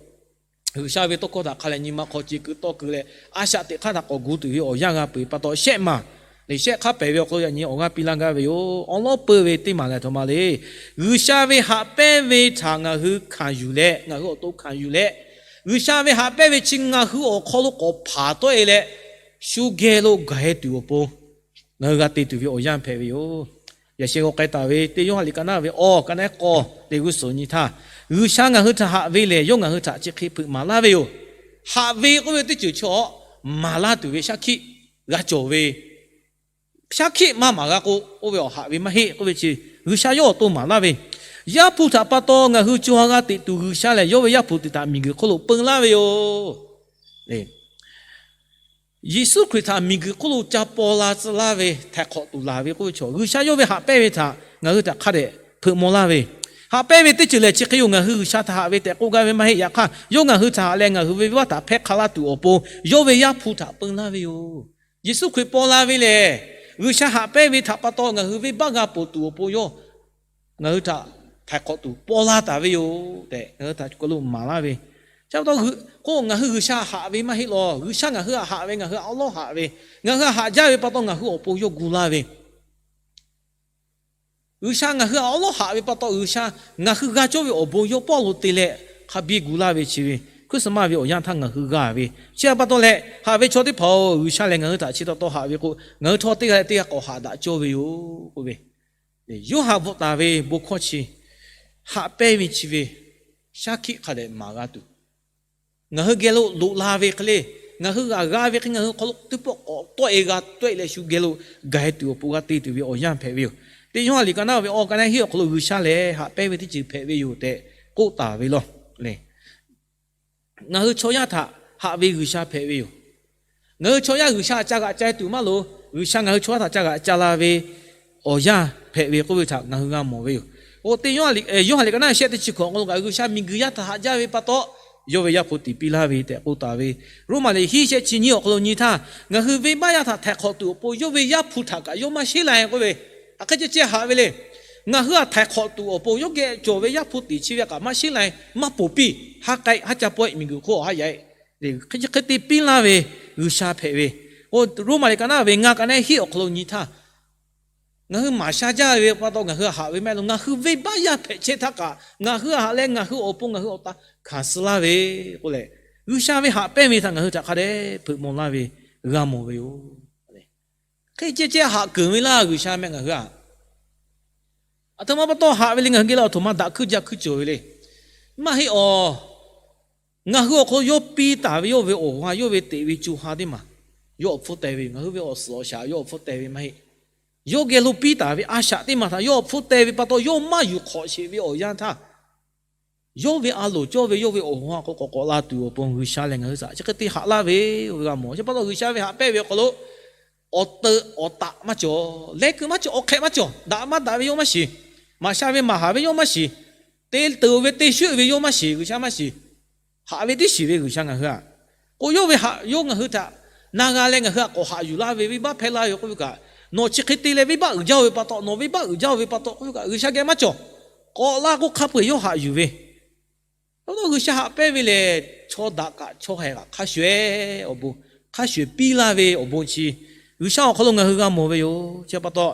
G'uiˬsha ve tawˇ hkawˇ htaꞈ hk'a leh nyi ma hk'aw ce keu tawˇ keu leh, a shaꞈ teꞈ hk'aˇ htaꞈ k'awꞈ gu tuˬ ve awˬ yanˇ g'a peuˬ pa taw, shehˆ maˬ lehˬ, shehˆ hk'aˇ pehˍ ve awˬ hk'aw lo yaꞈ nyi awˬ g'aˇ piˇ laˇ gaˇ ve yoˬ. Awˬ lawn peuˬ ve teˇ maˬ lehˬ, aˬ htoꞈ ma le, G'uiˬsha ve haꞈ pehnˇ ve htaꞈ ngaˬ hui hkanˍ yuˬ leh, ngaˬ hui awˬ to hkanˍ yuˬ leh, G'uiˬsha ve haꞈ pehnˇ ve chi ngaˬ hui awˬ hk'aw lo k'awꞈ hpanˍ tawˆ-e leh, shu geh lo gaˬ-e tuˬ awˬ pon ngaˬ hui g'a te tuˬ ve awˬ yanˇ hpehꞈ ve yoˬ. Yaꞈ sheh g'aw k'ai taˍ ve teˇ Yoˇhanˬ liꞈ ka naˉ ve awˬ ka naˉ k'awˇ te g'uˇ suhˍ nyi htaˇ, G'uiˬsha ngaˬ hui htaꞈ haꞈ ve lehˬ, yawˇ ngaˬ hui htaꞈ chi hk'e hpeuꞈ maˍ laˇ ve yoˬ. Haꞈ ve k'oˆ ve teˇ ceuˬ chaw maˍ laˇ tuˬ ve shaˉ hkiˆ g'a cawˬ ve, shaˉ hkiˆ maˇ maˍ g'a k'o, oˇ ve awˬ haꞈ ve maˇ heˆ k'oˆ ve chi, G'uiˬsha yawˇ awˬ to maˍ laˇ ve, Yaˇ hpu htaꞈ pa taw ngaˬ hui co ha g'a teꞈ tuˬ, G'uiˬsha lehˬ yawˇ ve Yaˇ hpu teꞈ htaꞈ miˬguiˬ hk'oˆ lo peun laˇ ve yoˬ. Yeˍsuˆ Hkriꞈ htaꞈ miˬguiˬ hk'oˆ lo ca paw la tcuh laˇ ve, htaiˍ hk'awꞈ tuˬ laˬ ve k'oˆ ve chaw, G'uiˬsha yawˇ ve haꞈ pehnˇ ve htaꞈ ngaˬ hui htaꞈ hk'a dehꞈ hpeuꞈ maw laˇ ve, haꞈ pehnˇ ve teˇ ceuˬ lehˬ chi hk'e yoˬ. Ngaˬ hui G'uiˬsha htaꞈ haꞈ ve tehꞈ k'oˆ gaˇ ve maˇ heˆ. Yaꞈ hk'aˇ, yawˇ ngaˬ hui htaꞈ haꞈ leh ngaˬ hui ve venˇbaˆ htaꞈ hpehˇ hk'a laˇ tuˬ awˬ pon, yawˇ ve Yaˇ hpu htaꞈ peun laˇ ve yoˬ. Yeˍsuˆ Hkriꞈ paw la ve lehˬ, G'uiˬsha haꞈ pehnˇ ve htaꞈ pa taw ngaˬ hui venˇbaˆ g'a ponˬ tuˬ awˬ pon yawˇ ngaˬ hui htaꞈ htaiˍ hk'awꞈ tuˬ paw la taˍ ve yoˬ tehꞈ, ngaˬ hui htaꞈ k'oˆ lo maˍ laˇ ve. Chi pa taw k'o, ngaˬ hui G'uiˬsha haꞈ ve maˇ heˆ law. G'uiˬsha ngaˬ hui htaꞈ haꞈ ve, ngaˬ hui awˉ lawˉ haꞈ ve, ngaˬ hui haꞈ jaˇ ve pa taw ngaˬ hui awˬ pon yawˇ gu laˇ ve. G'uiˬsha ngaˬ hui awˉ lawˉ haꞈ ve pa taw, G'uiˬsha ngaˬ hui g'a cawˇ ve awˬ bon yawˇ pawˆ lo te leh hk'a biˇ gu laˇ ve chi ve Christmas ve awˬ yanˇ htaˇ ngaˬ hui g'a ve. Chi pa taw leh, haꞈ ve chaw teˇ hpaˍ-oˬ, G'uiˬsha lehˬ ngaˬ hui htaꞈ chi taw taw haꞈ ve k'o, ngaˬ hui htawˇ teˇ g'aˇ leh teˇ g'aˇ k'awꞈ haꞈ daꞈ cawˇ ve yoˬ k'oˆ ve, Yoˇhanˬ bvuhꞈ taˍ ve bon hkawˇ chi, haꞈ pehnˇ ve chi ve shaˉ hkiˆ hk'a dehꞈ maˍ g'a tuˬ, ngaˬ hui geh lo loꞈ la ve hk'e le, ngaˬ hui g'a g'a ve hk'e, ngaˬ hui hk'aw lo teˇ pawˆ k'awꞈ tawˆ-e g'a tawˆ-e leh shu geh lo gaˬ-e tuˬ awˬ pon g'a te tuˬ ve awˬ yanˇ hpehꞈ ve yoˬ. Teˇ Yoˇhanˬ liꞈ ka naˉ ve awˬ ka naˉ hiˆ awˬ hk'aw lo G'uiˬsha lehˬ haꞈ pehnˇ ve teˇ ceuˬ hpehꞈ ve yoˬ tehꞈ k'oˆ taˍ ve law. Ngaˬ hui chaw yaˇ htaꞈ haꞈ ve G'uiˬsha hpehꞈ ve yoˬ. Ngaˬ hui chaw yaˇ G'uiˬsha htaꞈ ca g'aꞈ ca tuˬ maˇ loˍ. G'uiˬsha ngaˬ hui chaw yaˇ htaꞈ ca g'aꞈ ca la ve awˬ yanˇ hpehꞈ ve k'oˆ ve htaꞈ ngaˬ hui g'a mawˬ ve yoˬ. Oˇ teˇ Yoˇhanˬ liꞈ ka naˉ shehˆ teˇ chi hkawꞈ awˬ hk'aw lo kaꞈ, G'uiˬsha miˬguiˬ yaˇ htaꞈ haꞈ jaˇ ve pa taw, yawˇ ve Yaˇ hpu tiꞈ piˇ laˇ ve tehꞈ k'oˆ taˍ ve. Roˉmaꞈ liꞈ hiˆ shehˆ chi nyiˇ awˬ hk'aw lo nyi htaˇ, ngaˬ hui venˇbaˆ yaˇ htaꞈ htaiˍ hk'awꞈ tuˬ awˬ pon yawˇ ve Yaˇ hpu htaꞈ kaꞈ yawˇ maˇ sheˉ la-e k'oˆ ve, hk'aˬ hk'e ceh ceh haꞈ ve le. Ngaˬ hui htaꞈ htaiˍ hk'awꞈ tuˬ awˬ pon yawˇ geh cawˬ ve Yaˇ hpu tiꞈ chi ve kaꞈ maˇ sheˉ la-e, maˇ ponˬ piˇ, haˉ k'ai haˉ ca pawehˆ miˬguiˬ hk'oˆ haˉ yaꞈ-e. Hk'e te piˇ laˇ ve G'uiˬsha hpehꞈ ve. Oˇ Roˉmaꞈ liꞈ ka naˉ ve ngaˇ ka naˉ hiˆ awˬ hk'aw lo nyi htaˇ, ngaˬ hui maˍ sha jaˇ ve pa taw ngaˬ hui haꞈ ve maˇ heˆ law. Ngaˬ hui venˇbaˆ yaˇ hpehꞈ chehˇ htaˇ kaꞈ ngaˬ hui haꞈ leh ngaˬ hui awˬ pon ngaˬ hui awˬ ta hkanˍ suh laˇ ve k'oˆ leh, G'uiˬsha ve haꞈ pehnˇ ve htaꞈ ngaˬ hui htaꞈ hk'a dehꞈ hpeuꞈ maw laˇ ve g'a mawˬ ve yoˬ. Hk'e ceh ceh haꞈ keunˍ ve laˇ G'uiˬsha meh ngaˬ hui-a. Aˬ htoꞈ ma pa taw haꞈ ve le, ngaˬ hui geh lo aˬ htoꞈ ma daꞈ hkuiˇ jaˇ hkuiˇ cawˬ ve le. Maˇ heˆ awˬ, ngaˬ hui awˬ hk'aw lo yawˇ piˇ taˍ ve yawˇ ve awˬ ha, yawˇ ve teꞈ ve co ha teˇ maˬ, yawˇ awˬ hpfuhˇ teh ve, ngaˬ hui ve awˬ suhˍ awˬ shaˍ yawˇ awˬ hpfuhˇ teh ve maˇ heˆ. Yawˇ geh lo piˇ taˍ ve a shaꞈ teˇ maˬ htaꞈ yawˇ awˬ hpfuhˇ teh ve pa taw, yawˇ maˇ yuˬ hk'awꞈ sheˍ ve awˬ yanˇ htaˇ, yawˇ ve a loˍ cawˇ ve yawˇ ve awˬ ha k'o k'awꞈ k'awꞈ la tuˬ awˬ pon G'uiˬsha lehˬ ngaˬ hui htaꞈ chi hk'e te haꞈ laˇ ve g'a mawˬ. Chi pa taw G'uiˬsha ve haꞈ pehnˇ ve awˬ hk'aw lo awˬ teu awˬ taꞈ maˇ cawˬ, leh keu maˇ cawˬ, awˬ hk'ehꞈ maˇ cawˬ, daꞈ maˇ daꞈ ve yawˇ maˇ shiˍ, maˍ sha ve maˍ haˍ ve yawˇ maˇ shiˍ, te teuˬ ve te shuˆ ve yawˇ maˇ shiˍ, G'uiˬsha maˇ shiˍ. Haꞈ ve tiˉ shiˍ ve G'uiˬsha ngaˬ hui-a. K'o yawˇ ve haꞈ yawˇ ngaˬ hui htaꞈ na g'a leh ngaˬ hui htaꞈ k'awꞈ haꞈ yuˬ laˇ ve, venˇbaˆ hpehˇ laˇ ve k'oˆ ve kaꞈ, nawˬ chi hk'e te leh venˇbaˆ uiˍ jaˇ ve pa taw, nawˬ venˇbaˆ uiˍ jaˇ ve pa taw k'oˆ ve kaꞈ, G'uiˬsha geh maˇ cawˬ. K'awꞈ la k'o hk'a peu-eˬ yawˇ haꞈ yuˬ ve. Aˬ htoꞈ ma G'uiˬsha haꞈ pehnˇ ve lehˬ, chaw daꞈ kaꞈ chaw haiˬ kaꞈ hk'a shuˍ-eˬ awˬ bon, hk'a shuˍ-eˬ piˇ laˇ ve awˬ bon chi, G'uiˬsha awˬ hk'aw lo ngaˬ hui g'a mawˬ ve yoˬ. Chi pa taw,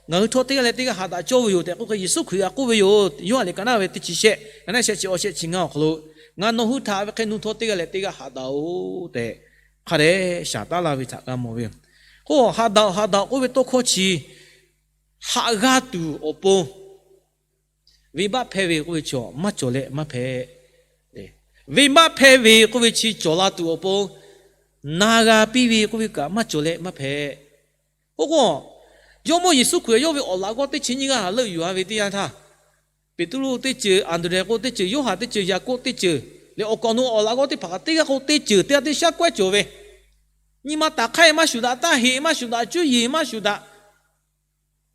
ngaˬ hui htawˇ teˇ g'aˇ leh teˇ g'aˇ haꞈ daꞈ cawˇ ve yoˬ tehꞈ k'oˆ hk'e Yeˍsuˆ Hkriꞈ g'a k'oˆ ve yoˬ. Yoˇhanˬ liꞈ ka naˉ ve teˇ chi shehˆ, ka naˉ shehˆ chi awˬ shehˆ chi ngaˇ awˬ hk'aw lo, Ngaˬ nawˬ hui htaꞈ ve hk'e nu htawˇ teˇ g'aˇ leh teˇ g'aˇ haꞈ daꞈ-oˬ tehꞈ, hk'a dehꞈ shaˍ taˉ laˇ ve htaꞈ g'a mawˬ ve yoˬ. K'o, haꞈ daꞈ-oˬ, haꞈ daꞈ-oˬ k'oˆ ve tawˇ hkawˇ chi haꞈ g'a tuˬ awˬ pon Venˇbaˆ hpehˇ ve k'oˆ ve chi maˇ cawˬ leh maˇ hpehꞈ. Venˇbaˆ hpehˇ ve k'oˆ ve chi cawˬ la tuˬ awˬ pon, na g'a piˇ ve k'oˆ ve kaꞈ maˇ cawˬ leh maˇ hpehꞈ. Oˇ k'o, Jawˇmawˇ Yeˍsuˆ Hkriꞈ yawˇ ve awˬ laꞈ g'awˇ teˇ chi nyiˇ g'aˇ haꞈ leuˆ yuˬ-a ve teˇ yanˇ htaˇ, Peˍtruˆ teˇ ceuˬ, Anˍdrehˍ k'o teˇ ceuˬ, Yoˇhanˬ teˇ ceuˬ, Yaˍkoˆ teˇ ceuˬ leh awˬ kaˍ awˬ nu awˬ laꞈ g'awˇ teˇ hpaˍ kaꞈ teˇ g'aˇ k'o teˇ ceuˬ, teˇ g'aˇ teˇ shaˉ kawehˉ cawˬ ve, nyi ma taˍ hk'aˇ maˇ shuˍ daꞈ, taˇ heꞈ maˇ shuˍ daꞈ, cuˇ yiˍ maˇ shuˍ daꞈ,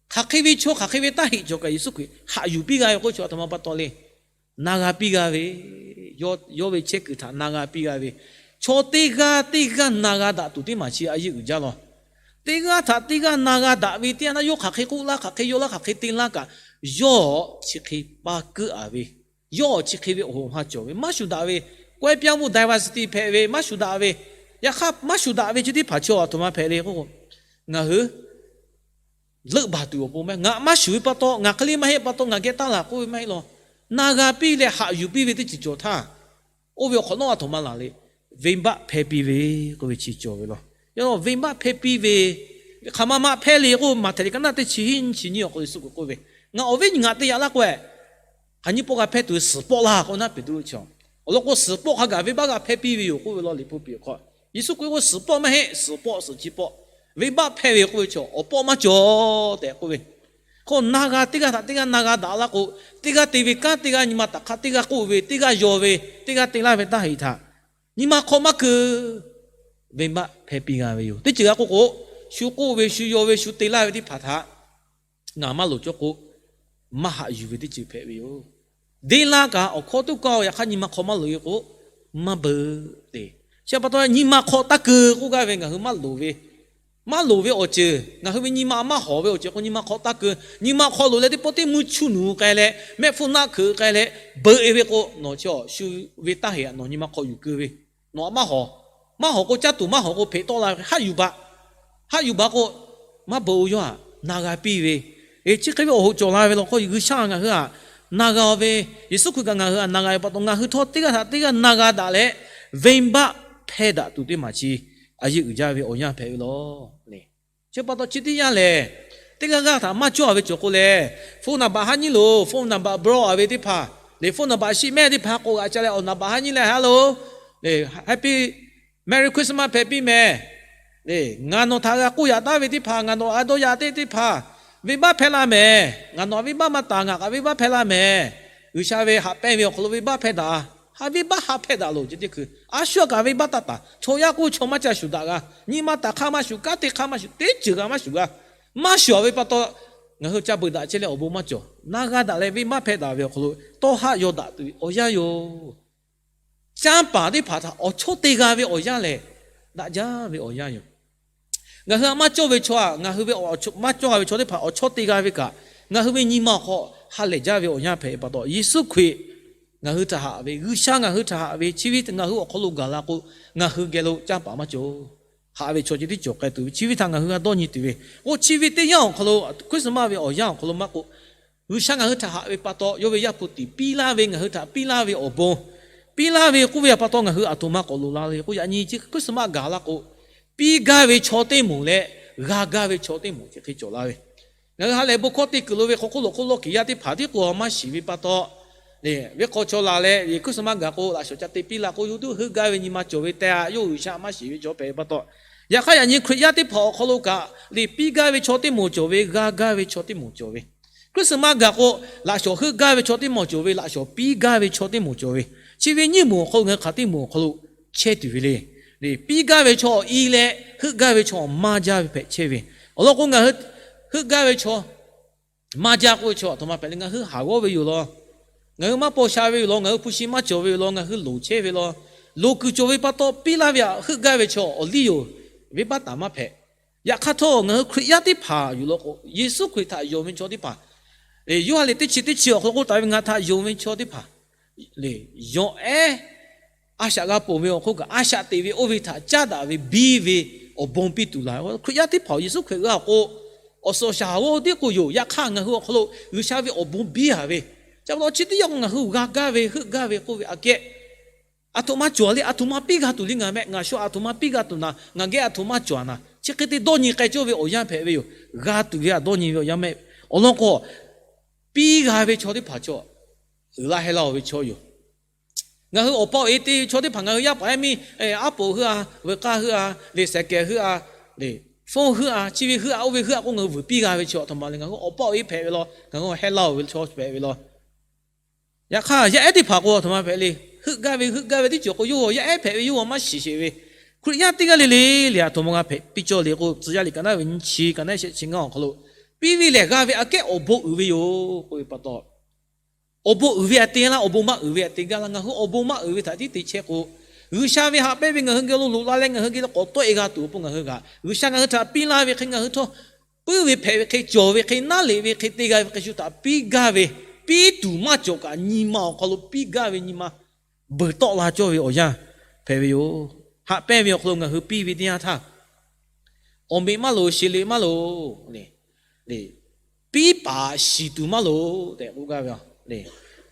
hk'aˬ hk'e ve chaw hk'aˬ hk'e ve taˇ heꞈ cawˬ kaꞈ Yeˍsuˆ Hkriꞈ haꞈ yuˬ piˇ g'a ve k'oˆ ve chi aˬ htoꞈ ma pa taw le. Na g'a piˇ g'a ve, yawˇ ve chehˇ kuiˬ htaꞈ na g'a piˇ g'a ve, chaw teˇ g'aˇ teˇ g'aˇ na g'a daꞈ tuˬ teˇ maˬ chi a yeˇ uiˍ jaˇ law. Teˇ g'aˇ htaꞈ teˇ g'aˇ na g'a daꞈ ve teˇ yanˇ htaˇ, yawˇ hk'aˬ hk'e k'oˆ laˇ, hk'aˬ hk'e yaw laˇ, hk'aˬ hk'e te laˇ kaꞈ, yawˇ chi hk'e pa keuˆ-a ve, yawˇ chi hk'e ve awˬ hoꞈ ha cawˬ ve, maˇ shuˍ daꞈ ve, kawehˉ pyaˇ mvuhˇ diversity hpehꞈ ve maˇ shuˍ daꞈ ve, yaꞈ hk'aˇ maˇ shuˍ daꞈ ve chi teˇ hpaˍ chi aˬ htoꞈ ma hpehꞈ le k'o, ngaˬ hui leuˆ baˬ tuˬ awˬ pon maˇ, ngaˬ maˇ shuˍ ve pa taw, ngaˬ hk'e le maˇ heˆ pa taw, ngaˬ geh taˇ laˬ k'oˆ ve maˇ heˆ law. Na g'a piˇ leh haꞈ yuˬ piˇ ve teˇ ceuˬ cawˬ htaˇ, oˇ ve awˬ hk'awꞈ nawˉ aˬ htoꞈ ma laˬ le, venˇbaˆ hpehˇ piˇ ve k'oˆ ve chi cawˬ ve law. Yaꞈ hk'aˇ venˇbaˆ hpehˇ piˇ ve hk'aˬ ma ma hpehˇ le k'o, Maꞈhtehˍ liꞈ ka naˆ teˇ chi hiˉ nyi chi nyiˇ awˬ hk'aw lo Yeˍsuˆ Hkriꞈ k'oˆ ve, Ngaˬ awˬ viˉ nyi ngaˬ te yaꞈ laˇ k'o, hk'aˬ nyi pawˆ g'a hpehˇ tuˬ ve suhˍ pawˆ laˇ k'o naˉ Peˍtruˆ chi, awˬ lawn k'o suhˍ pawˆ hk'a gaˬ venˇbaˆ g'a hpehˇ piˇ ve yoˬ k'oˆ ve law. Liꞈ hpu piˍ awˬ hk'aw Yeˍsuˆ Hkriꞈ k'oˆ ve suhˍ pawˆ maˇ heˆ, suhˍ pawˆ suhˍ chi pawˆ, venˇbaˆ hpehˇ ve k'oˆ ve chi awˬ pawˆ maˇ cawˬ tehꞈ k'oˆ ve. Hk'o na g'a, teˇ g'aˇ htaꞈ teˇ g'aˇ na g'a daꞈ laˇ k'o, teˇ g'aˇ te ve kanˉ, teˇ g'aˇ nyi ma taˍ hk'aˇ, teˇ g'aˇ k'oˆ ve, teˇ g'aˇ yaw ve, teˇ g'aˇ te laˇ ve taˇ heꞈ htaꞈ nyi ma hk'aw maˇ keu, venˇbaˆ hpehˇ piˇ g'a ve yoˬ. Teˇ ceuˬ g'a k'oˆ k'o, shu k'oˆ ve, shu yaw ve, shu te laˇ ve teˇ hpaˍ htaꞈ ngaˬ maˇ loˍ cawˇ k'o, maˇ haꞈ yuˬ ve teˇ ceuˬ hpehꞈ ve yoˬ. Deˇ laˇ kaꞈ awˬ hkawˇ tuˉ kaˇ-oˬ, yaꞈ hk'aˇ nyi ma hk'aw maˇ loˍ ve k'o, maˇ beuꞈ te. Chi pa taw nyi ma hk'aw taˇ keu k'oˆ gaˇ ve ngaˬ hui maˇ loˍ ve, maˇ loˍ ve awˬ ceuˬ, ngaˬ hui ve nyi ma maˇ hawˍ ve awˬ ceuˬ k'o, nyi ma hk'aw taˇ keu. Nyi ma hk'aw loˍ leh teˇ pawˆ teˇ mvuhˇ chuˇ nuˬ k'ai leh, mehˆ hpfuhˇ naˆ hkeuꞈ k'ai leh, beuꞈ-e ve k'o, nawˬ chi shu ve taˇ heꞈ, nawˬ nyi ma hk'aw yuˬ keu ve, nawˬ maˇ hawˍ. Maˇ hawˍ k'o, caˇ tuˬ maˇ hawˍ k'o, hpeꞈ tawˆ la ve, haꞈ yuˬ baˬ, haꞈ yuˬ baˬ k'o, maˇ beuꞈ-o, yawˇ htaꞈ na g'a piˇ ve. Chi hk'e ve awˬ hoꞈ cawˬ la ve law k'o, G'uiˬsha ngaˬ hui htaꞈ na g'a ve, Yeˍsuˆ Hkriꞈ kaꞈ ngaˬ hui htaꞈ na g'a ve pa taw, ngaˬ hui htawˇ teˇ g'aˇ htaꞈ teˇ g'aˇ na g'a daꞈ leh, venˇbaˆ hpehˇ daꞈ tuˬ teˇ maˬ chi a yeˇ uiˍ jaˇ ve awˬ yanˇ hpehꞈ ve law. Chi pa taw chi teˇ yanˇ lehˬ, teˇ g'aˇ g'aˇ htaꞈ maˇ cawˇ-a ve cawˬ k'o lehˬ, phone number haˉ nyiˉ loˬ, phone number block-a ve teˇ hpaˍ, lehˬ phone number shiˍ mehˆ teˇ hpaˍ k'awꞈ g'aꞈ ca leh awˬ number haˉ nyiˉ leh, Hello, lehˬ Happy Merry Christmas hpehꞈ piˇ mehˍ. Lehˬ ngaˬ nawˬ htaꞈ g'a k'oˆ yaꞈ taˉ ve teˇ hpaˍ, ngaˬ nawˬ a dawˇ yaꞈ teˇ teˇ hpaˍ, venˇbaˆ hpehˇ laˇ mehˍ. Ngaˬ nawˬ htaꞈ venˇbaˆ maˇ taˍ, ngaˬ kaꞈ venˇbaˆ hpehˇ laˇ mehˍ. G'uiˬsha ve haꞈ pehnˇ ve awˬ hk'aw lo venˇbaˆ hpehˇ daꞈ, ha venˇbaˆ ha hpehˇ daꞈ loˬ. Chi teˇ hkui a shu a kaꞈ venˇbaˆ taˇ taˍ. Chaw yaˇ k'oˆ chaw maˇ ca shuˍ daꞈ g'a. Nyi ma taˍ hk'aˇ maˇ shuˍ, kanˉ te hk'aˇ maˇ shuˍ, teˇ ceuˬ g'a maˇ shuˍ g'a. Maˇ shuˍ-a ve pa taw, ngaˬ hui ca beuꞈ daꞈ chehˇ leh awˬ bon maˇ cawˬ. Na g'a daꞈ leh venˇbaˆ hpehˇ daꞈ ve awˬ hk'aw lo tawˇ haˆ yaw daꞈ tuˬ ve awˬ yanˇ yoˬ. Canˇ paˍ teˇ hpaˍ htaꞈ awˬ chawˇ te g'a ve awˬ yanˇ lehˬ, daꞈ jaˇ ve awˬ yanˇ yoˬ. Ngaˬ hui htaꞈ maˇ cawˇ ve chaw, ngaˬ hui ve maˇ cawˇ g'a ve chaw teˇ hpaˍ awˬ chawˇ te g'a ve kaꞈ, ngaˬ hui ve nyi ma awˬ hk'aw ha lehˬ jaˇ ve awˬ yanˇ hpehꞈ pa taw, Yeˍsuˆ Hkriꞈ ngaˬ hui htaꞈ haꞈ ve, G'uiˬsha ngaˬ hui htaꞈ haꞈ ve, chi ve ngaˬ hui awˬ hk'aw lo gaˬ la k'o, ngaˬ hui geh lo canˇ paˍ maˇ cawˬ. Haꞈ ve chaw ceh tiˉ cawˬ k'ai tuˬ ve, chi ve htaꞈ ngaˬ hui g'a dawˇ nyi tuˬ ve, oˇ chi ve teˇ yanˇ awˬ hk'aw lo, Christmas ve awˬ yanˇ awˬ hk'aw lo maˇ k'o, G'uiˬsha ngaˬ hui htaꞈ haꞈ ve pa taw, yawˇ ve Yaˇ hpu tiꞈ piˇ laˇ ve, ngaˬ hui htaꞈ piˇ laˇ ve awˬ bon, piˇ laˇ ve k'oˆ ve pa taw, ngaˬ hui aˬ htoꞈ ma k'awꞈ loˍ la le k'o, yaꞈ nyi chi Christmas gaˬ la k'o, piˇ gaˇ ve chaw teˇ moˍ leh g'a gaˇ ve chaw teˇ moˍ chi hk'e cawˬ la ve. Ngaˬ hui ha lehˬ bon hkawˇ te kuiˬ lo ve hk'aw hk'oˆ lo hk'oˆ lawˇ kiˬ yaˇ teˇ hpaˍ tiˉ k'o maˇ shiˍ ve pa taw, lehˬ venˇ hk'aw chaw laˬ leh Christmas gaˬ k'o, laꞈ shawˍ ca te piˇ la k'o, yawˇ hui heuˆ gaˇ ve nyi ma cawˬ ve teh-a, yawˇ G'uiˬsha maˇ shiˍ ve chaw hpehꞈ ve pa taw, yaꞈ hk'aˇ yaꞈ nyi Hkriꞈ yaˇ teˇ hpaˍ awˬ hk'aw lo kaꞈ, lehˬ piˇ gaˇ ve chaw teˇ moˍ cawˬ ve, g'a gaˇ ve chaw teˇ moˍ cawˬ ve. Christmas gaˬ k'o, laꞈ shawˍ heuˆ gaˇ ve chaw teˇ moˍ cawˬ ve, laꞈ shawˍ piˇ gaˇ ve chaw teˇ moˍ cawˬ ve. Chi ve nyiˇ moˍ awˬ hk'aw lo ngaˬ hui hk'aˬ teˇ moˍ awˬ hk'aw lo chehˇ tuˬ ve le. Lehˬ piˇ gaˇ ve chaw awˬ i leh heuˆ gaˇ ve chaw awˬ maˇ jaˇ ve hpehꞈ chehˇ ve. Awˬ lawn k'o, ngaˬ hui heuˆ gaˇ ve chaw maˇ jaˇ k'oˆ ve chaw aˬ htoꞈ ma hpehꞈ le. Ngaˬ hui haˍ g'awˇ ve yoˬ law, ngaˬ hui maˇ paw sha ve yoˬ law, ngaˬ hui hpu shi maˇ cawˬ ve yoˬ law, ngaˬ hui loˍ chehˇ ve law, loˍ kuiˬ cawˬ ve pa taw piˇ laˇ ve htaꞈ heuˆ gaˇ ve chaw awˬ liˇ yoˬ. Venˇbaˆ taˍ maˇ hpehꞈ. Yaꞈ hk'aˇ htawˇ, ngaˬ hui Hkriꞈ yaˇ teˇ hpaˍ yoˬ law k'o, Yeˍsuˆ Hkriꞈ htaꞈ yonˍ ve chaw teˇ hpaˍ, Yoˇhanˬ liꞈ teˇ chi teˇ chi awˬ hk'aw lo k'oˆ taˍ ve, ngaˬ htaꞈ yonˍ ve chaw teˇ hpaˍ lehˬ, yawˬ ehˉ a shaꞈ g'a ponˬ ve awˬ hk'oˆ kaꞈ, a shaꞈ teꞈ ve oˇ ve htaꞈ caˉ daꞈ ve biˇ ve awˬ bon piˇ tuˬ laˬ. Hkriꞈ yaˇ teˇ hpaˍ Yeˍsuˆ Hkriꞈ g'a awˬ k'o, awˬ suhˍ awˬ shaˍ g'awˇ tiˉ k'o yoˬ. Yaꞈ hk'aˇ ngaˬ hui awˬ hk'aw lo G'uiˬsha ve awˬ bon biˇ haˍ ve, chi pa taw chi teˇ yanˇ k'o ngaˬ hui g'a gaˇ ve, heuˆ gaˇ ve k'oˆ ve aꞈ kehˉ, aˬ htoꞈ ma cawˬ le, aˬ htoꞈ ma piˇ g'a tuˬ le ngaˬ mehˆ, ngaˬ shu aˬ htoꞈ ma piˇ g'a tuˬ naˍ, ngaˬ geh aˬ htoꞈ ma cawˬ a naˍ, chi hk'e te dawˇ nyi k'ai cawˇ ve awˬ yanˇ hpehꞈ ve yoˬ. G'a tuˬ ve htaꞈ dawˇ nyi ve awˬ yanˇ mehˆ. Awˬ lawn k'o, piˇ g'a ve chaw teˇ hpaˍ chaw uiˍ laˇ heh laˇ-oˬ ve chaw yoˬ. Ngaˬ hui awˬ pa awˬ e te ve chaw teˇ hpaˍ ngaˬ hui yaˇ paˍ yaˇ miˇ aˉ poꞈ heuˆ-a, veuꞈ k'aˇ heuˆ-a, le sehˍ kehˍ heuˆ-a, le phone heuˆ-a, chi ve heuˆ-a, oˇ ve heuˆ-a k'o ngaˬ hui vuiˬ piˇ g'a ve chaw aˬ htoꞈ ma le. Ngaˬ hui awˬ pa awˬ e hpehꞈ ve law, ngaˬ hui heh laˇ-oˬ ve chaw hpehꞈ ve law. Yaꞈ hk'aˇ yaˇ ehˉ teˇ hpaˍ k'o aˬ htoꞈ ma hpehꞈ le. Heuˆ gaˇ ve heuˆ gaˇ ve teˇ ceuˬ k'o yawˇ yaˇ ehˉ hpehꞈ ve, yawˇ maˇ shiˍ sheˍ ve. Hkriꞈ yaˇ teˇ g'aˇ le le le aˬ htoꞈ ma g'a hpehꞈ piˇ cawˇ le k'o, tcuh yaˇ liꞈ ka naˉ ve nyiˇ chi ka naˉ shehˆ chi ngaˇ awˬ hk'aw lo, piˇ ve lehˬ g'a ve aꞈ kehˉ awˬ bon uiˍ ve yoˬ k'oˆ ve pa taw, awˬ bon uiˍ ve aꞈ te laˇ, awˬ bon maˇ uiˍ ve aꞈ te gaˇ laˇ. Ngaˬ hui awˬ bon maˇ uiˍ ve htaꞈ tiˉ te chehˇ k'o, G'uiˬsha ve haꞈ pehnˇ ve ngaˬ hui geh lo loꞈ la leh ngaˬ hui geh lo k'awꞈ tawˆ e g'a tuˬ awˬ pon ngaˬ hui g'aꞈ, G'uiˬsha ngaˬ hui htaꞈ piˇ laˇ ve hk'e ngaˬ hui htawˇ puiˉ ve hpehꞈ ve hk'e, cawˬ ve hk'e, naˉ leꞈ ve hk'e, te g'a ve hk'e shu htaꞈ piˇ gaˇ ve, piˇ tuˬ maˇ cawˬ kaꞈ nyi ma awˬ hk'aw lo piˇ gaˇ ve nyi ma beuˬ tawˆ la cawˇ ve awˬ yanˇ hpehꞈ ve yoˬ. Haꞈ pehnˇ ve awˬ hk'aw lo ngaˬ hui piˇ ve teˇ yanˇ htaˇ, awˬ meꞈ maˇ loˍ, sheˍ leꞈ maˇ loˍ, piˇ paˍ shiˍ tuˬ maˇ loˍ tehꞈ k'oˆ gaˇ ve le.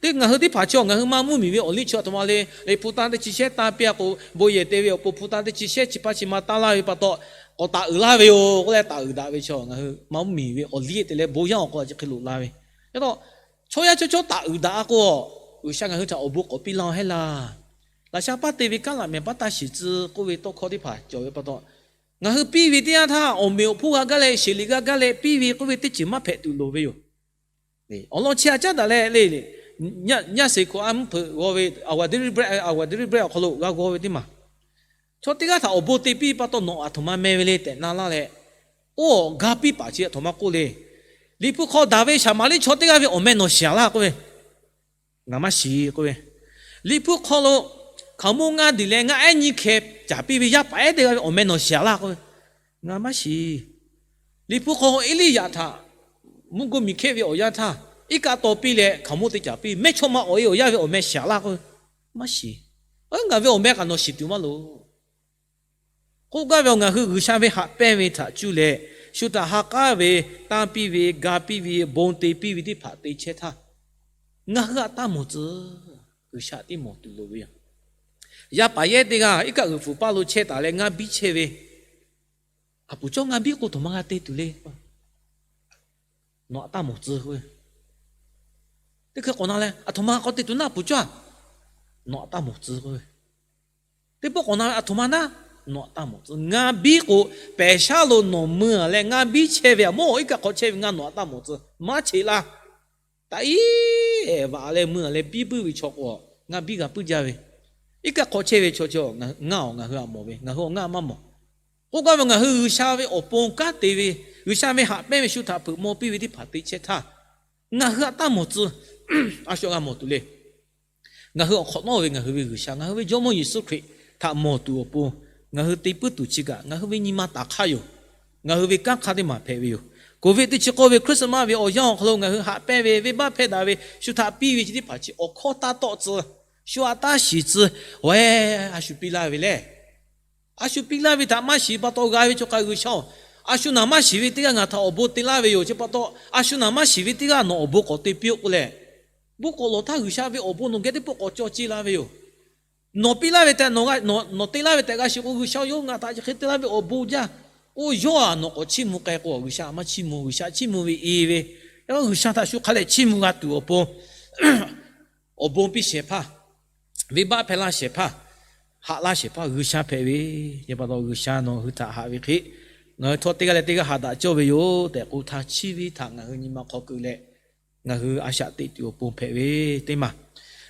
Teˇ ngaˬ hui teˇ hpaˍ chaw ngaˬ hui maˇ mvuhˇmiˬ ve awˬ liˇ chi aˬ htoꞈ ma le. Hpu tanˇ teˇ chi shehˉ tanˇ piˇ-a k'o, bon yehˬ te ve awˬ pon hpu tanˇ teˇ chi shehˉ chi hpaˇ chi ma tanˇ laˇ ve pa taw, k'awꞈ taˍ uiˍ laˇ ve yoˬ k'oˆ leh taˍ uiˍ daꞈ ve chaw ngaˬ hui maˇ mvuhˇmiˬ ve awˬ liˇ te leh bon yaˇ awˬ hk'aw lo chi hk'e loꞈ la ve. Yaꞈ taw, chaw yaˇ chaw chaw taˍ uiˍ daꞈ-a k'o, G'uiˬsha ngaˬ hui htaꞈ awˬ bon k'awꞈ piˇ laˇ-oˬ hehˉ laˇ. Laꞈ sha paˇ te ve kanˉ laꞈ mehˍ paˉ taˇ shiˍ tcuh k'oˆ ve tawˇ hkawˇ teˇ hpaˍ cawˬ ve pa taw, ngaˬ hui piˇ ve teˇ yanˇ htaˇ awˬ meꞈ awˬ hponˇ g'a gaˇ leh, sheˍ leꞈ g'a gaˇ leh piˇ ve k'oˆ ve teˇ ceuˬ maˇ hpehꞈ tuˬ loˍ ve yoˬ. Awˬ lawn chi aꞈ caˉ daꞈ leh le, nyaˇ seˍ hkoꞈ a mvuhˇ hpeuꞈ g'aw ve, aˬ g'aꞈ deˇ riˇ bread, aˬ g'aꞈ deˇ riˇ bread awˬ hk'aw lo g'a g'aw ve teˇ maˬ, chaw teˇ g'aˇ htaꞈ awˬ bon te piˇ pa taw nawˬ aˬ htoꞈ ma meh ve le tehꞈ na laˇ leh, oˇ awˬ ga piˇ paˍ chi aˬ htoꞈ ma k'oˆ le. Liꞈ hpu hk'aw daꞈ ve Saˍmaˍriˆ chaw teˇ g'aˇ ve awˬ meh nawˬ shiˍ laˇ k'oˆ ve, ngaˬ maˇ shiˍ k'oˆ ve. Liꞈ hpu hk'aw lo hkaoˍmonˇ ngaˇ diˬ leh ngaˇ ehˉ nyiˇ hkeh caˍ piˇ ve yaˇ paˍ ehˉ teˇ g'aˇ ve awˬ meh nawˬ shiˍ laˇ k'oˆ ve, ngaˬ maˇ shiˍ. Liꞈ hpu hk'aw Eˇliˇyaꞈ htaꞈ mvuhˇ goˇ miˬ hkehˇ ve awˬ yanˇ htaˇ, iˉ kaˆ taw piˇ leh hkaoˍmonˇ te caˍ piˇ, mehˇchawˇma awˬ e awˬ yanˇ ve awˬ meh shiˍ laˇ k'oˆ ve, maˇ shiˍ. Ngaˬ ve awˬ meh kaꞈ nawˬ shiˍ tuˬ maˇ loˍ. K'oˆ gaˇ ve, ngaˬ hui G'uiˬsha ve haꞈ pehnˇ ve htaꞈ cuˇ leh, shu htaꞈ ha k'aˉ ve, tanˇ piˇ ve, ga piˇ ve, bon te piˇ ve teˇ hpaˍ te chehˇ htaˇ, ngaˬ hui aꞈ taˇ mawˬ tcuh. G'uiˬsha tiˉ mawˬ tuˬ loˍ ve yoˬ. Yaˇ paˍ yehˇ teˇ g'aˇ iˉ kaˆ g'uiˬ pfuhˍ paˇ lo chehˇ taˍ leh ngaˇ biˇ chehˇ ve, aˬ puˍ cawˇ ngaˇ biˇ k'o htoꞈ ma g'a te tuˬ le. Nawˬ aꞈ taˇ mawˬ tcuh k'oˆ ve. Teˇ hkui k'awꞈ na leh, aˬ htoꞈ ma k'awꞈ te tuˬ naˉ, aˬ puˍ cawˇ, nawˬ aꞈ taˇ mawˬ tcuh k'oˆ ve. Teˇ pawˆ k'awꞈ na leh, aˬ htoꞈ ma naˉ, nawˬ aꞈ taˇ mawˬ tcuh. Ngaˇ biˇ k'o, pehˬ shaˉ lo nawˬ mui-a leh ngaˇ biˇ chehˇ ve aˬ mawˇ iˉ kaˆ hk'aw chehˇ ve ngaˇ nawˬ aꞈ taˇ mawˬ tcuh, maˇ cheꞈ laˇ. Taꞈ iˉ ehˍ vaꞈ leh mui-a leh biˇ puiˉ ve chaw k'o, ngaˇ biˇ g'a puiˉ jaˇ ve, iˉ kaˆ hk'aw chehˇ ve chaw chi ngaˇ awˬ ngaˬ hui aꞈ mawˬ ve, ngaˬ hui awˬ ngaˇ maˇ mawˬ. K'oˆ gaˇ ve, ngaˬ hui G'uiˬsha ve awˬ pon kanˉ te ve, G'uiˬsha ve haꞈ pehnˇ ve shu htaꞈ hpeuꞈ maw piˇ ve teˇ hpaˍ te chehˇ htaˇ, ngaˬ hui aꞈ taˇ mawˬ tcuh. A shu g'a mawˬ tuˬ le. Ngaˬ hui awˬ hk'awꞈ nawˉ ve ngaˬ hui ve G'uiˬsha, ngaˬ hui ve Jawˇmawˇ Yeˍsuˆ Hkriꞈ htaꞈ mawˬ tuˬ awˬ pon, ngaˬ hui te puiˉ tuˬ chi kaꞈ ngaˬ hui ve nyi ma taˍ hk'aˇ yoˬ. Ngaˬ hui ve kanˉ hk'aˇ teˇ maˬ hpehꞈ ve yoˬ. Covid teˇ chi k'awˇ ve Christmas ve awˬ yanˇ awˬ hk'aw lo ngaˬ hui haꞈ pehnˇ ve, venˇbaˆ hpehˇ daꞈ ve, shu htaꞈ piˇ ve chi teˇ hpaˍ chi awˬ hkawˇ taˇ tawˆ tcuh, shu aꞈ taˇ shiˍ tcuh, awˬ ehˉ a shu piˇ laˇ ve lehˬ, a shu piˇ laˇ ve htaꞈ maˇ shiˍ pa taw g'a ve chaw hk'a G'uiˬsha-oˬ, a shu naˬ maˇ shiˍ ve teˇ g'aˇ ngaˬ htaꞈ awˬ bon te laˇ ve yoˬ. Chi pa taw, a shu naˬ maˇ shiˍ ve teˇ g'aˇ nawˬ awˬ bon k'awꞈ te piˇ-oˆ k'oˆ leh, bon k'awꞈ lawˬ htaˇ G'uiˬsha ve awˬ bon nawˬ geh teˇ pawˆ k'awꞈ cawˇ ceˇ laˇ ve yoˬ. Nawˬ piˇ laˇ ve tehꞈ, nawˬ te laˇ ve tehꞈ g'a shiˍ k'o, G'uiˬsha-oˬ, yawˇ ngaˬ htaꞈ chi hk'e te laˇ ve awˬ bon jaˇ k'o, yawˇ-aˬ nawˬ k'awꞈ chiˇ mvuh k'ai k'o, G'uiˬsha maˇ chiˇ mvuh. G'uiˬsha chiˇ mvuh ve i ve, G'uiˬsha htaꞈ shu hk'a lehˬ chiˇ mvuh g'a tuˬ awˬ pon, awˬ bon piˇ shehˍ hpaˇ, venˇbaˆ hpehˇ laˇ shehˍ hpaˇ, haꞈ laˇ shehˍ hpaˇ G'uiˬsha hpehꞈ ve. Chi pa taw G'uiˬsha nawˬ hui htaꞈ haꞈ ve hk'e, ngaˬ hui htawˇ teˇ g'aˇ leh teˇ g'aˇ haꞈ daꞈ cawˇ ve yoˬ tehꞈ k'oˆ htaˇ, chi ve htaꞈ ngaˬ hui nyi ma hk'aw keu leh, ngaˬ hui a shaꞈ teꞈ tuˬ awˬ pon hpehꞈ ve teˇ maˬ.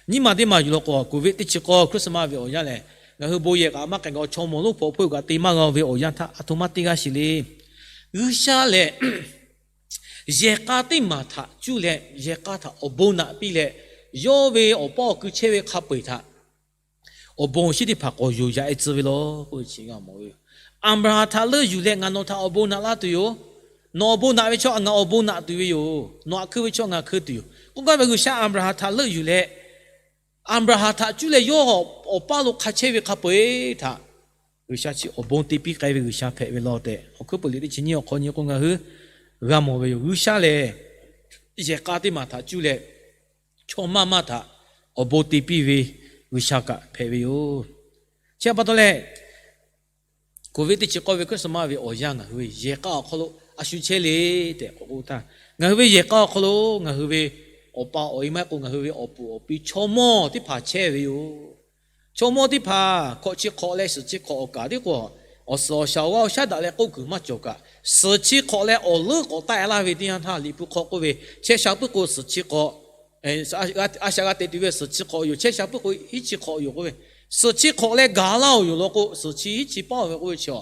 Nyiˇ maˬ teˇ maˬ yuˬ law k'o, Covid teˇ chi k'awˇ Christmas ve awˬ yanˇ lehˬ, ngaˬ hui bon yehˬ kaꞈ maˇ k'ai, chaw mawˬ lonˉ hpawꞈ hpawehˇ kaꞈ te maˇ g'a ve awˬ yanˇ htaˇ, aˬ htoꞈ ma te g'a shiˍ le. G'uiˬsha lehˬ, yehˬ k'a teˇ maˬ htaꞈ cuˇ leh yehˬ k'a htaꞈ awˬ bon naꞈ piˇ leh, yawˇ ve awˬ paˇ awˬ kui chehˇ ve hk'a peu-eˬ htaꞈ awˬ bon awˬ shinˉ teˇ hpaˍ k'awꞈ yonˍ yaꞈ-e tcuh ve law k'oˆ ve chi g'a mawˬ ve yoˬ. Aˍbraˍhanˍ htaꞈ leuˆ yuˬ leh ngaˬ nawˬ htaꞈ awˬ bon naꞈ laˇ tuˬ yoˬ. Nawˬ awˬ bon naꞈ ve chaw ngaˬ awˬ bon naꞈ tuˬ ve yoˬ. Nawˬ aꞈ hkui ve chaw ngaˬ hkui tuˬ yoˬ k'oˆ gaˇ ve, G'uiˬsha Aˍbraˍhanˍ htaꞈ leuˆ yuˬ leh, Aˍbraˍhanˍ htaꞈ cuˇ leh yawˇ awˬ paˇ lo hk'a chehˇ ve hk'a peu-eˬ htaꞈ G'uiˬsha chi awˬ bon te piˇ k'ai ve G'uiˬsha hpehꞈ ve law tehꞈ, awˬ hkuiˉ peuˬ liꞈ teˇ chi nyiˇ awˬ hk'aw nyi k'o ngaˬ hui g'a mawˬ ve yoˬ. G'uiˬsha lehˬ, yehˬ k'a teˇ maˬ htaꞈ cuˇ leh chaw maˇ maˇ htaꞈ awˬ bon te piˇ ve G'uiˬsha kaꞈ hpehꞈ ve yoˬ. Chi pa taw leh, Covid teˇ chi k'awˇ ve Christmas ve awˬ yanˇ ngaˬ hui yehˬ k'a awˬ hk'aw lo a shu chehˇ le tehꞈ k'oˆ k'o htaˇ, ngaˬ hui ve yehˬ k'a awˬ hk'aw lo ngaˬ hui ve awˬ pa awˬ e maˇ heˆ k'o ngaˬ hui ve awˬ puˍ awˬ pi chaw mawˇ teˇ hpaˍ chehˇ ve yoˬ. Chaw mawˇ teˇ hpaˍ hkawꞈ chi hk'awꞈ leh suhˍ chi hk'awꞈ awˬ kaˍ tiˉ k'o, awˬ suhˍ awˬ shaˍ awˬ g'aˇ awˬ shaˉ daꞈ leh k'oˆ kuiˬ maˇ cawˬ kaꞈ, suhˍ chi hk'awꞈ leh awˬ leuˉ k'awꞈ taˆ e laˇ ve teˇ yanˇ htaˇ Liꞈ hpu hk'aw k'oˆ ve, chehˇ sha puiˉ k'o suhˍ chi hk'awꞈ, a shaꞈ g'a teꞈ tuˬ ve suhˍ chi hk'awꞈ yoˬ, chehˇ sha puiˉ k'o hiˉ chi hk'awꞈ yoˬ k'oˆ ve, suhˍ chi hk'awꞈ leh gaˬ laˇ-oˬ yoˬ law k'o, suhˍ chi hiˉ chi paˇ-oˬ ve k'oˆ ve chi a,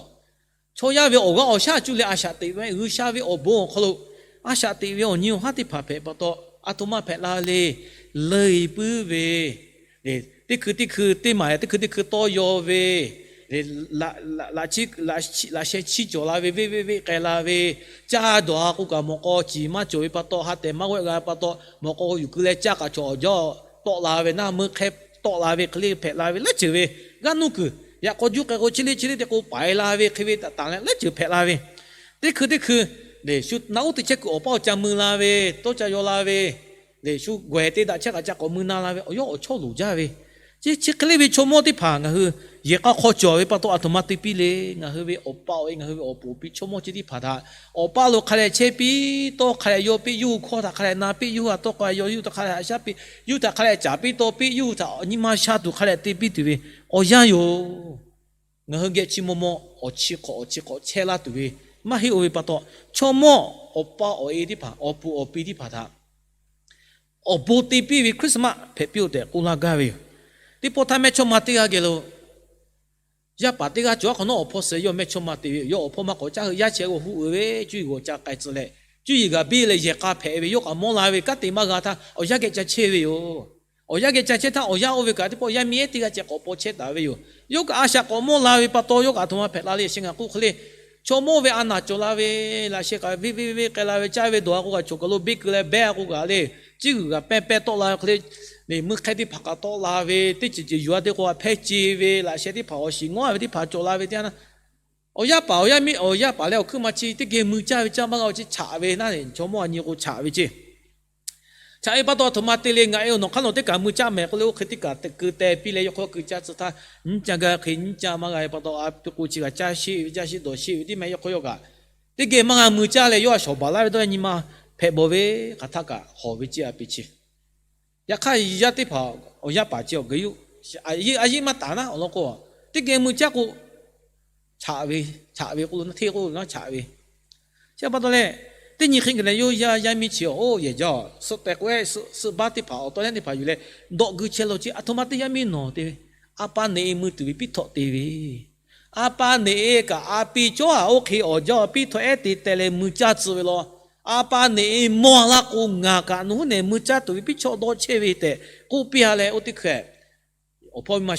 chaw yaˇ ve awˬ g'aˇ awˬ shaˉ cuˇ leh a shaꞈ teꞈ ve, G'uiˬsha ve awˬ bon awˬ hk'aw lo a shaꞈ teꞈ ve awˬ nyi awˬ haˉ teˇ hpaˍ hpehꞈ pa taw, a htoꞈ ma hpehꞈ la le, leuˬ puiˉ ve, teˇ hkui teˇ hkui teˇ maˍ teˇ hkui teˇ hkui tawˇ yaw ve, laꞈ sheh chiˇ cawˬ la ve, veˆ veˆ veˆ k'ai la ve, caˇ dawˬ-a k'o kaꞈ mawꞈ k'aw ciˍ maˇ cawˬ ve pa taw, ha tehˬ maˇ g'awehˆ g'a pa taw, mawꞈ k'aw yuˬ keu leh caˇ k'aꞈ cawˬ awˬ jaˇ tawˆ la ve, naˇ meuˇ hk'e tawˆ la ve, hk'e le hpehꞈ la ve laiˉ ceuˬ ve, g'aˇ nuˇ kuiˬ yaꞈ k'aw juˇ k'ai k'o chi le chi le te k'o paiˍ la ve, hk'e ve taˍ taˍ leh laiˉ ceuˬ hpehꞈ la ve, teˇ hkui teˇ hkui, shu naˆ uˉ teˇ chehˇ kuiˬ awˬ paˇ awˬ ca mui la ve, tawˇ ca yaw la ve, shu gawehˬ te daꞈ chehˇ kaꞈ ca k'awꞈ mui na la ve, awˬ yawˇ awˬ chawˇ loˍ jaˇ ve, chi hk'e le ve chaw mawˇ teˇ hpaˍ ngaˬ hui yehˬ k'a hk'aw cawˬ ve pa taw a htoꞈ ma te piˇ le. Ngaˬ hui ve awˬ pa awˬ e, ngaˬ hui ve awˬ puˍ awˬ pi chaw mawˇ chi teˇ hpaˍ htaꞈ awˬ paˇ lo hk'a lehˬ chehˇ piˇ, tawˇ hk'a lehˬ yaw piˇ, yawˇ hui hkawˇ htaꞈ hk'a lehˬ na piˇ, yawˇ hui htaꞈ tawˇ hk'a lehˬ yaw, yawˇ hui htaꞈ hk'a lehˬ haꞈ shaˉ piˇ, yawˇ hui htaꞈ hk'a lehˬ caˍ piˇ taw piˇ, yawˇ hui htaꞈ nyi ma sha tuˬ hk'a lehˬ te piˇ tuˬ ve awˬ yanˇ yoˬ. Ngaˬ hui geh chi maw maw awˬ chi hk'awꞈ awˬ chi hk'awꞈ chehˇ laˇ tuˬ ve maˇ heˆ-oˬ ve pa taw, chaw mawˇ awˬ pa awˬ e teˇ hpaˍ, awˬ puˍ awˬ pi teˇ hpaˍ htaꞈ awˬ bon te piˇ ve Christmas hpehꞈ piˇ-oˆ tehꞈ k'oˆ laˇ gaˇ ve yoˬ. Teˇ pawˆ htaˇ mehˇchawˇma teˇ g'aˇ geh lo yaˇ paˍ teˇ g'aˇ cawˬ, a hk'awꞈ nawˉ awˬ hpawˇ suh yawˇ mehˇchawˇma te ve yoˬ. Yawˇ awˬ hpawˇ maˇ k'awꞈ caˇ hui, yaˇ chehˇ g'awˇ huˉ uiˍ ve, cuˇ yiˍ g'awˬ ca k'ai tcuh leh, cuˇ yiˍ g'aꞈ biˇ leh yehˬ k'a hpehꞈ ve, yawˇ kaꞈ mawˇ la ve kanˉ te maˇ g'a htaˇ awˬ yanˇ geh ca chehˇ ve yoˬ. Awˬ yanˇ geh ca chehˇ htaˇ awˬ yanˇ oˇ ve kaꞈ teˇ pawˆ yaˇ miˇ ehˉ teˇ g'aˇ ceh k'awꞈ paw chehˇ taˍ ve yoˬ. Yawˇ kaꞈ a shaꞈ k'awꞈ mawˇ la ve pa taw yawˇ kaꞈ a htoꞈ ma hpehꞈ la le, chi ngaˬ k'oˆ hk'e le, chaw mawˇ ve a naˬ cawˬ la ve, laꞈ sheh kaꞈ veˆ veˆ veˆ k'ai la ve, caˇ ve dawˬ-a k'o kaꞈ choˬ kaˬ lo beˇ keu leh behˇ-a k'o kaꞈ le, ciˇ g'uiˬ kaꞈ pehˇ pehˇ tawˆ la ve hk'e le, meuˇ hk'ehˇ teˇ hpaˍ kaꞈ tawˆ la ve, teˇ ceuˬ ceuˬ yuˬ-a teˇ k'o a hpehˇ ce ve, laꞈ sheh teˇ hpaˍ awˬ shiˍ ngawˉ ve teˇ hpaˍ cawˬ la ve teˇ yanˇ, awˬ yaˇ paˍ awˬ yaˇ miˇ awˬ yaˇ paˍ leh awˬ hkuiˉ ma chi teˇ geh mui caˇ ve caˇ maˇ g'a-o, chi chaꞈ ve naˇ, chaw mawˇ a nyi k'o chaꞈ ve ce. Chaꞈ ve pa taw a htoꞈ ma te le, ngaˬ e awˬ nawˬ hk'aˇ nawˬ teˇ kaꞈ mui caˇ mehˍ k'oˆ leh oˇ hk'e teˇ kaꞈ te keu teh piˇ leh yawˇ hk'aw keu caˇ tcuh htaˇ, nyiˇ ca gaˇ hk'e nyiˇ ca maˇ g'a ve pa taw a piˇ k'o chi kaꞈ caˇ sheˆ ve, caˇ sheˆ dawˬ sheˆ ve teˇ meh yawˇ hk'aw yawˇ kaꞈ teˇ geh maˇ g'a mui caˇ leh yawˇ a shawˍ baˬ laˇ ve dawˇ nyi ma hpehꞈ bawˬ ve hk'aˬ htaˇ kaꞈ hawˬ ve ce a piˇ ce. Yaꞈ hk'aˇ yaˇ teˇ hpaˍ awˬ yaˇ paˍ ce awˬ geu yuˬ a yeˆ maˇ taˍ naˉ awˬ lawn k'o, teˇ geh mui caˇ k'o, chaꞈ ve, chaꞈ ve k'oˆ lo hteˇ k'oˆ lo naˉ chaꞈ ve. Chi pa taw leh, teˇ nyi hk'e geh leh yawˇ yaˇ yaˇ miˇ chi oˬ yehˬ jaˇ-oˬ, suhˆ teh k'o ehˉ suhˆ baˆ teˇ hpaˍ awˬ taw yaˇ teˇ hpaˍ yuˬ leh dawˆ gui chehˇ la ce. A htoꞈ ma teˇ yaˇ miˇ nawˬ te ve, a pa neꞈ e mui tuˬ ve piˇ htawꞈ te ve, a pa neꞈ e kaꞈ a pi cawˇ-a oˇ hk'e awˬ jaˇ piˇ htawꞈ ehˉ te teh leh mui caˇ tcuh ve law. A pa neꞈ e mawˇ laˇ k'o ngaˬ kaꞈ nawˬ hui nehˬ mui caˇ tuˬ ve piˇ chawˇ dawˇ chehˇ ve tehꞈ k'oˆ piˇ-a leh oˇ teˇ hkeh awˬ hpawˇ miˇ ma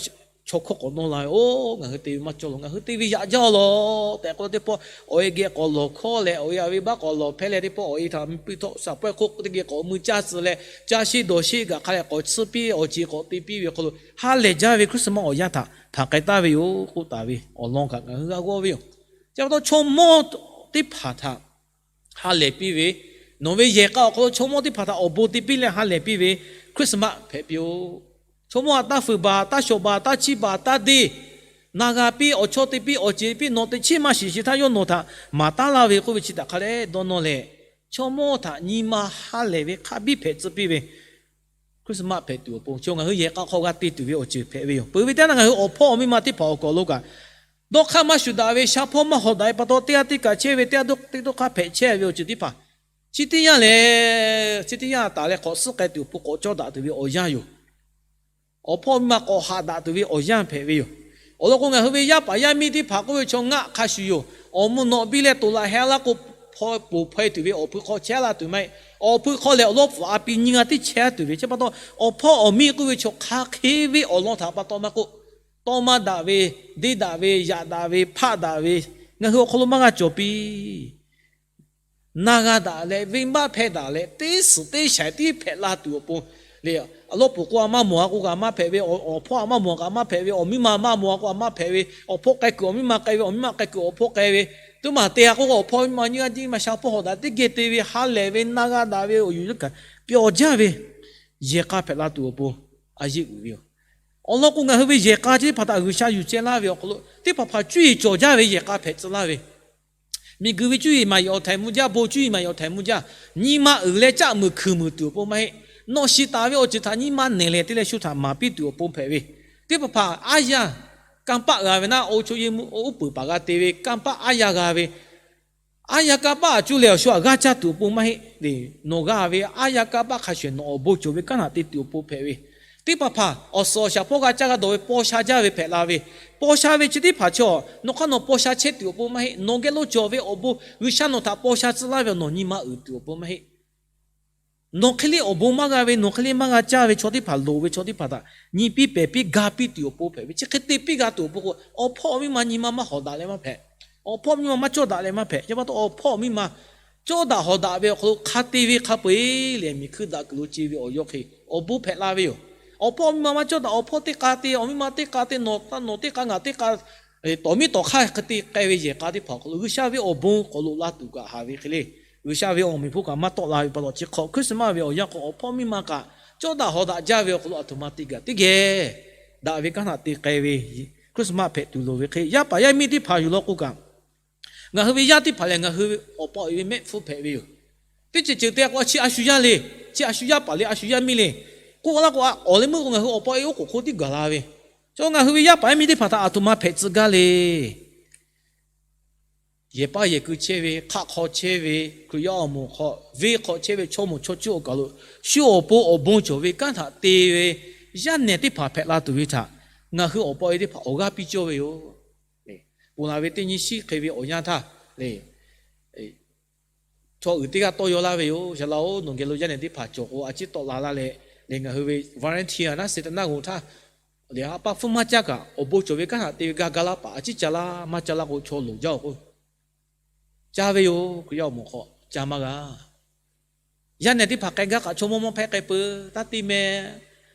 chaw hkawˇ k'awꞈ nawˇ la ve, Oˬ, ngaˬ hui te ve maˇ cawˇ lo, ngaˬ hui te ve yaꞈ jaˇ law tehꞈ k'oˆ teˇ pawˆ awˬ e geh k'awꞈ lawˬ hkawˇ leh awˬ e a ve baˆ k'awꞈ lawˬ hpehˇ leh teˇ pawˆ awˬ e htaꞈ piˇ htawꞈ shaˍ pawehˇ hk'oˆ teˇ geh k'awꞈ mui caˇ tcuh leh caˇ sheˆ dawˬ sheˆ kaꞈ hk'a leh k'awꞈ tsuhˇ piˇ awˬ ceˬ k'awꞈ te piˇ ve hk'aw lo ha lehˬ jaˇ ve Christmas awˬ yanˇ htaꞈ hpanˍ k'ai taˍ ve yoˬ k'oˆ taˍ ve awˬ lawn kaꞈ ngaˬ hui g'a g'awˇ ve yoˬ. Chi pa taw chaw mawˇ teˇ hpaˍ htaꞈ ha lehˬ piˇ ve, nawˬ ve yehˬ k'a awˬ hk'aw lo chaw mawˇ teˇ hpaˍ htaꞈ awˬ bon te piˇ leh ha lehˬ piˇ ve Christmas hpehꞈ piˇ-oˬ. Chaw mawˇ htaꞈ taˇ fuiˍ baˬ, taˇ shawˍ baˬ, taˇ chiˇ baˬ, taˇ deˇ, na g'a piˇ, awˬ chawˇ te piˇ, awˬ ceˬ piˇ, nawˬ teꞈ chiˉ maˇ shiˍ shiˍ htaˇ yawˇ nawˬ htaꞈ maˍ taˉ laˇ ve k'oˆ ve chi htaꞈ hk'a leh dawˇ nawˇ leh, chaw mawˇ htaꞈ nyi ma ha lehˬ ve hk'a biˇ hpehꞈ tcuh piˇ ve Christmas hpehꞈ tuˬ awˬ pon, chaw ngaˬ hui yehˬ k'a hk'aw g'a te tuˬ ve awˬ ceuˬ hpehꞈ ve yoˬ. Peuˬ ve teˇ yanˇ ngaˬ hui awˬ hpawˇ awˬ miˇ ma teˇ hpaˍ awˬ k'awꞈ lo kaꞈ, dawˇ hk'aˇ maˇ shuˍ daꞈ ve, sha hpawˇ maˇ hawˍ daꞈ ve pa taw, teˇ g'aˇ teˇ kaꞈ chehˇ ve, teˇ g'aˇ teˇ dawˇ hk'aˇ hpehꞈ chehˇ ve awˬ ceuˬ teˇ hpaˍ, chi teˇ yanˇ lehˬ, chi teˇ yanˇ taˍ leh k'awꞈ suhˉ k'ai tuˬ awˬ pon k'awꞈ cawˇ daꞈ tuˬ ve awˬ yanˇ yoˬ. Awˬ hpawˇ miˇ ma k'awꞈ haꞈ daꞈ tuˬ ve awˬ yanˇ hpehꞈ ve yoˬ. Awˬ lawn k'o, ngaˬ hui ve yaˇ paˍ yaˇ miˇ teˇ hpaˍ k'oˆ ve chaw ngaˆ hk'a shuˍ yoˬ. Awˬ mvuhˇ nawꞈ biˇ leh toꞈ laꞈ heh laˇ k'o, hpaw poˬ hpaw e tuˬ ve awˬ hpui hk'aw chehˇ laˇ tuˬ maˇ heˆ. Awˬ hpui hk'aw lehˬ, awˬ lawˉ pfuhˍ a pi nyiˇ g'aˇ tiˉ chehˇ tuˬ ve chi pa taw, awˬ hpawˇ awˬ miˇ k'oˆ ve chaw hk'a hk'e ve awˬ lawn htaꞈ pa taw maˇ k'oˆ, tawˇ maˇ daꞈ ve, deˇ daꞈ ve, yaꞈ daꞈ ve, hpaˆ daꞈ ve, ngaˬ hui awˬ hk'aw lo maˇ g'a cawˬ piˇ. Na g'a daꞈ leh, venˇbaˆ hpehˇ daꞈ leh, teˇ suhˍ teˇ shaiˍ tiˉ hpehꞈ la tuˬ awˬ pon le. Awˬ lawˉ pfuhˍ k'o a maˇ mawˬ-a k'o kaꞈ maˇ hpehꞈ ve, awˬ hpawˇ a maˇ mawˬ kaꞈ maˇ hpehꞈ ve, awˬ miˇ ma maˇ mawˬ-a k'o a maˇ hpehꞈ ve, awˬ hpawˇ k'ai kuiˬ awˬ miˇ ma k'ai ve, awˬ miˇ ma k'ai kuiˬ awˬ hpawˇ k'ai ve, teˇ maˬ te-a k'oˆ k'o awˬ hpawˇ miˇ ma nyiˇ g'aˇ tiˉ maˇ sha hpawˇ hawˍ daꞈ teˇ geh te ve ha lehˬ ve na g'a daꞈ ve awˬ yuˬ kaꞈ pyawˬ jaˇ ve yehˬ k'a hpehꞈ la tuˬ awˬ pon a yeˆ uiˍ ve yoˬ. Awˬ lawn k'o, ngaˬ hui ve yehˬ k'a chi teˇ hpaˍ htaꞈ G'uiˬsha yuˬ ceh laˇ ve awˬ hk'aw lo teˇ hpaˍ hpaˍ cuˇ yiˍ cawˬ jaˇ ve yehˬ k'a hpehꞈ tcuh laˇ ve, Miˬguiˬ ve cuˇ yiˍ maˍ yiˍ awˬ htaiˍ mvuh jaˇ, bon cuˇ yiˍ maˍ yiˍ awˬ htaiˍ mvuh jaˇ, nyi ma uiˍ leh caˆ muiˬ hkuiˬ muiˬ tuˬ awˬ pon maˇ heˆ. Nawˬ shiˍ taˍ ve awˬ ceuˬ htaꞈ nyi ma nehˬ leh teˇ leh shu htaꞈ maˍ piˇ tuˬ awˬ pon hpehꞈ ve. Teˇ hpaˍ hpaˍ aˉ yaˇ kanˇ paˆ g'a ve naˆ, oˇ chaw yehˬ mvuhˇ oˇ peuˬ paˍ g'a te ve kanˇ paˆ aˉ yaˇ g'a ve, aˉ yaˇ kanˇ paˆ aꞈ cuˇ leh awˬ shu aꞈ g'aˇ caˇ tuˬ awˬ pon maˇ heˆ le. Nawˬ g'a ve aˉ yaˇ kanˇ paˆ hk'a shuˍ shuˍ nawˬ awˬ bon cawˬ ve kanˉ htaꞈ te tuˬ awˬ pon hpehꞈ ve. Teˇ hpaˍ hpaˍ awˬ suhˍ awˬ shaˍ hpawˇ g'a caˇ g'a dawˬ ve paw sha jaˇ ve hpehꞈ la ve. Paw sha ve chi teˇ hpaˍ chaw nawˬ hk'aˇ nawˬ paw sha chehˇ tuˬ awˬ pon maˇ heˆ. Nawˬ geh lo cawˬ ve awˬ bon G'uiˬsha nawˬ htaꞈ paw sha tcuh laˇ ve awˬ nawˬ nyi ma uiˍ tuˬ awˬ pon maˇ heˆ. Nawˬ hk'e le awˬ bon maˇ g'a ve, nawˬ hk'e le maˇ g'a caˇ ve chaw teˇ hpaˍ loˍ ve chaw teˇ hpaˍ htaꞈ nyi piˇ pehˍ piˇ ga piˇ tuˬ awˬ pon hpehꞈ ve. Chi hk'e te piˇ g'a tuˬ awˬ pon k'o, awˬ hpawˇ miˇ ma nyi ma maˇ hawˍ daꞈ leh maˇ hpehꞈ. Awˬ hpawˇ miˇ ma maˇ cawˇ daꞈ leh maˇ hpehꞈ. Chi pa taw awˬ hpawˇ miˇ ma cawˇ daꞈ hawˍ daꞈ ve awˬ hk'aw lo hk'a te ve hk'a peu-eˬ lehˬ, miˬ hkui daꞈ kuiˬ lo ce ve awˬ yawˇ hk'e awˬ bon hpehꞈ la ve yoˬ. Awˬ hpawˇ miˇ ma maˇ cawˇ daꞈ, awˬ hpawˇ teˇ k'a te, awˬ miˇ ma teˇ k'a te, nawˬ nawˬ teˇ k'a ngaˬ teˇ k'a, tawˍ miˇ tawˍ hk'aˇ hk'e te k'ai ve yehˬ k'a teˇ hpaˍ awˬ hk'aw lo G'uiˬsha ve awˬ bon k'awꞈ loꞈ la tuˬ kaꞈ haˍ ve hk'e le. G'uiˬsha ve awˬ meꞈ hpawˇ kaꞈ maˇ tawˆ la ve pa taw, chi hk'awꞈ Christmas ve awˬ yanˇ hk'aw awˬ hpawˇ miˇ ma kaꞈ cawˇ daꞈ hawˍ daꞈ jaˇ ve awˬ hk'aw lo aˬ htoꞈ ma te gaˬ teˇ geh daꞈ ve kanˉ htaꞈ te k'ai ve Christmas hpehꞈ tuˬ loˍ ve hk'e, yaˇ paˍ yaˇ miˇ teˇ hpaˍ yoˬ law k'o kaꞈ, ngaˬ hui ve yaˇ teˇ hpaˍ lehˬ, ngaˬ hui awˬ pa awˬ e ve mehˆ hpfuhˇ hpehꞈ ve yoˬ. Teˇ ceuˬ ceuˬ te k'o, chi a shu yaˇ le, chi a shu yaˇ paˍ le, a shu yaˇ miˇ le k'oˆ laˇ k'o, awˬ leh meuˇ k'o ngaˬ hui awˬ pa awˬ e oˉ k'oˍ hk'oˆ tiˉ gaˬ la ve. Chaw ngaˬ hui ve yaˇ paˍ yaˇ miˇ teˇ hpaˍ htaꞈ aˬ htoꞈ ma hpehꞈ tcuh gaˇ le. Yehˬ paˇ yehˬ kui chehˇ ve, hk'aˆ hk'aw chehˇ ve, Hkriꞈ yaˇ awˬ moˍ hk'aw venˇ hk'aw chehˇ ve chaw moˍ chaw cuˇ awˬ kaˬ lo shu awˬ pon awˬ bon cawˬ ve kanˉ htaꞈ te ve yaˇ nehˬ teˇ hpaˍ hpehꞈ la tuˬ ve htaꞈ ngaˬ hui awˬ pa awˬ e teˇ hpaˍ awˬ g'aˇ piˇ cawˇ ve yoˬ. Ponˬ laˬ ve teˇ nyi shiˉ hk'e ve awˬ yanˇ htaˇ le, chaw uiˍ teˇ g'aˇ tawˇ yaw laˇ ve yoˬ. Shaˍ laꞈ-oˬ, nawˬ geh lo yaˇ nehˬ teˇ hpaˍ cawˬ k'o, a ciˉ tawˆ la laˇ leh, leh ngaˬ hui ve volunteer naˉ se teˇ naˉ g'oˬ htaˇ, leh a pa hpfuhˇ maˇ caˇ kaꞈ awˬ bon cawˬ ve kanˉ htaꞈ te ve gaˇ gaˇ laˇ paˍ a ciˉ ca laˇ maˇ ca laˇ k'o, chaw loˍ jaˇ-oˬ k'o, ca ve yoˬ. Hkriꞈ yaˇ awˬ moˍ hk'aw ca maˇ g'a. Yaˇ nehˬ teˇ hpaˍ k'ai gaˇ kaꞈ chaw mawˇ mawˇ hpehꞈ k'ai peuˬ. Taˇ te meh,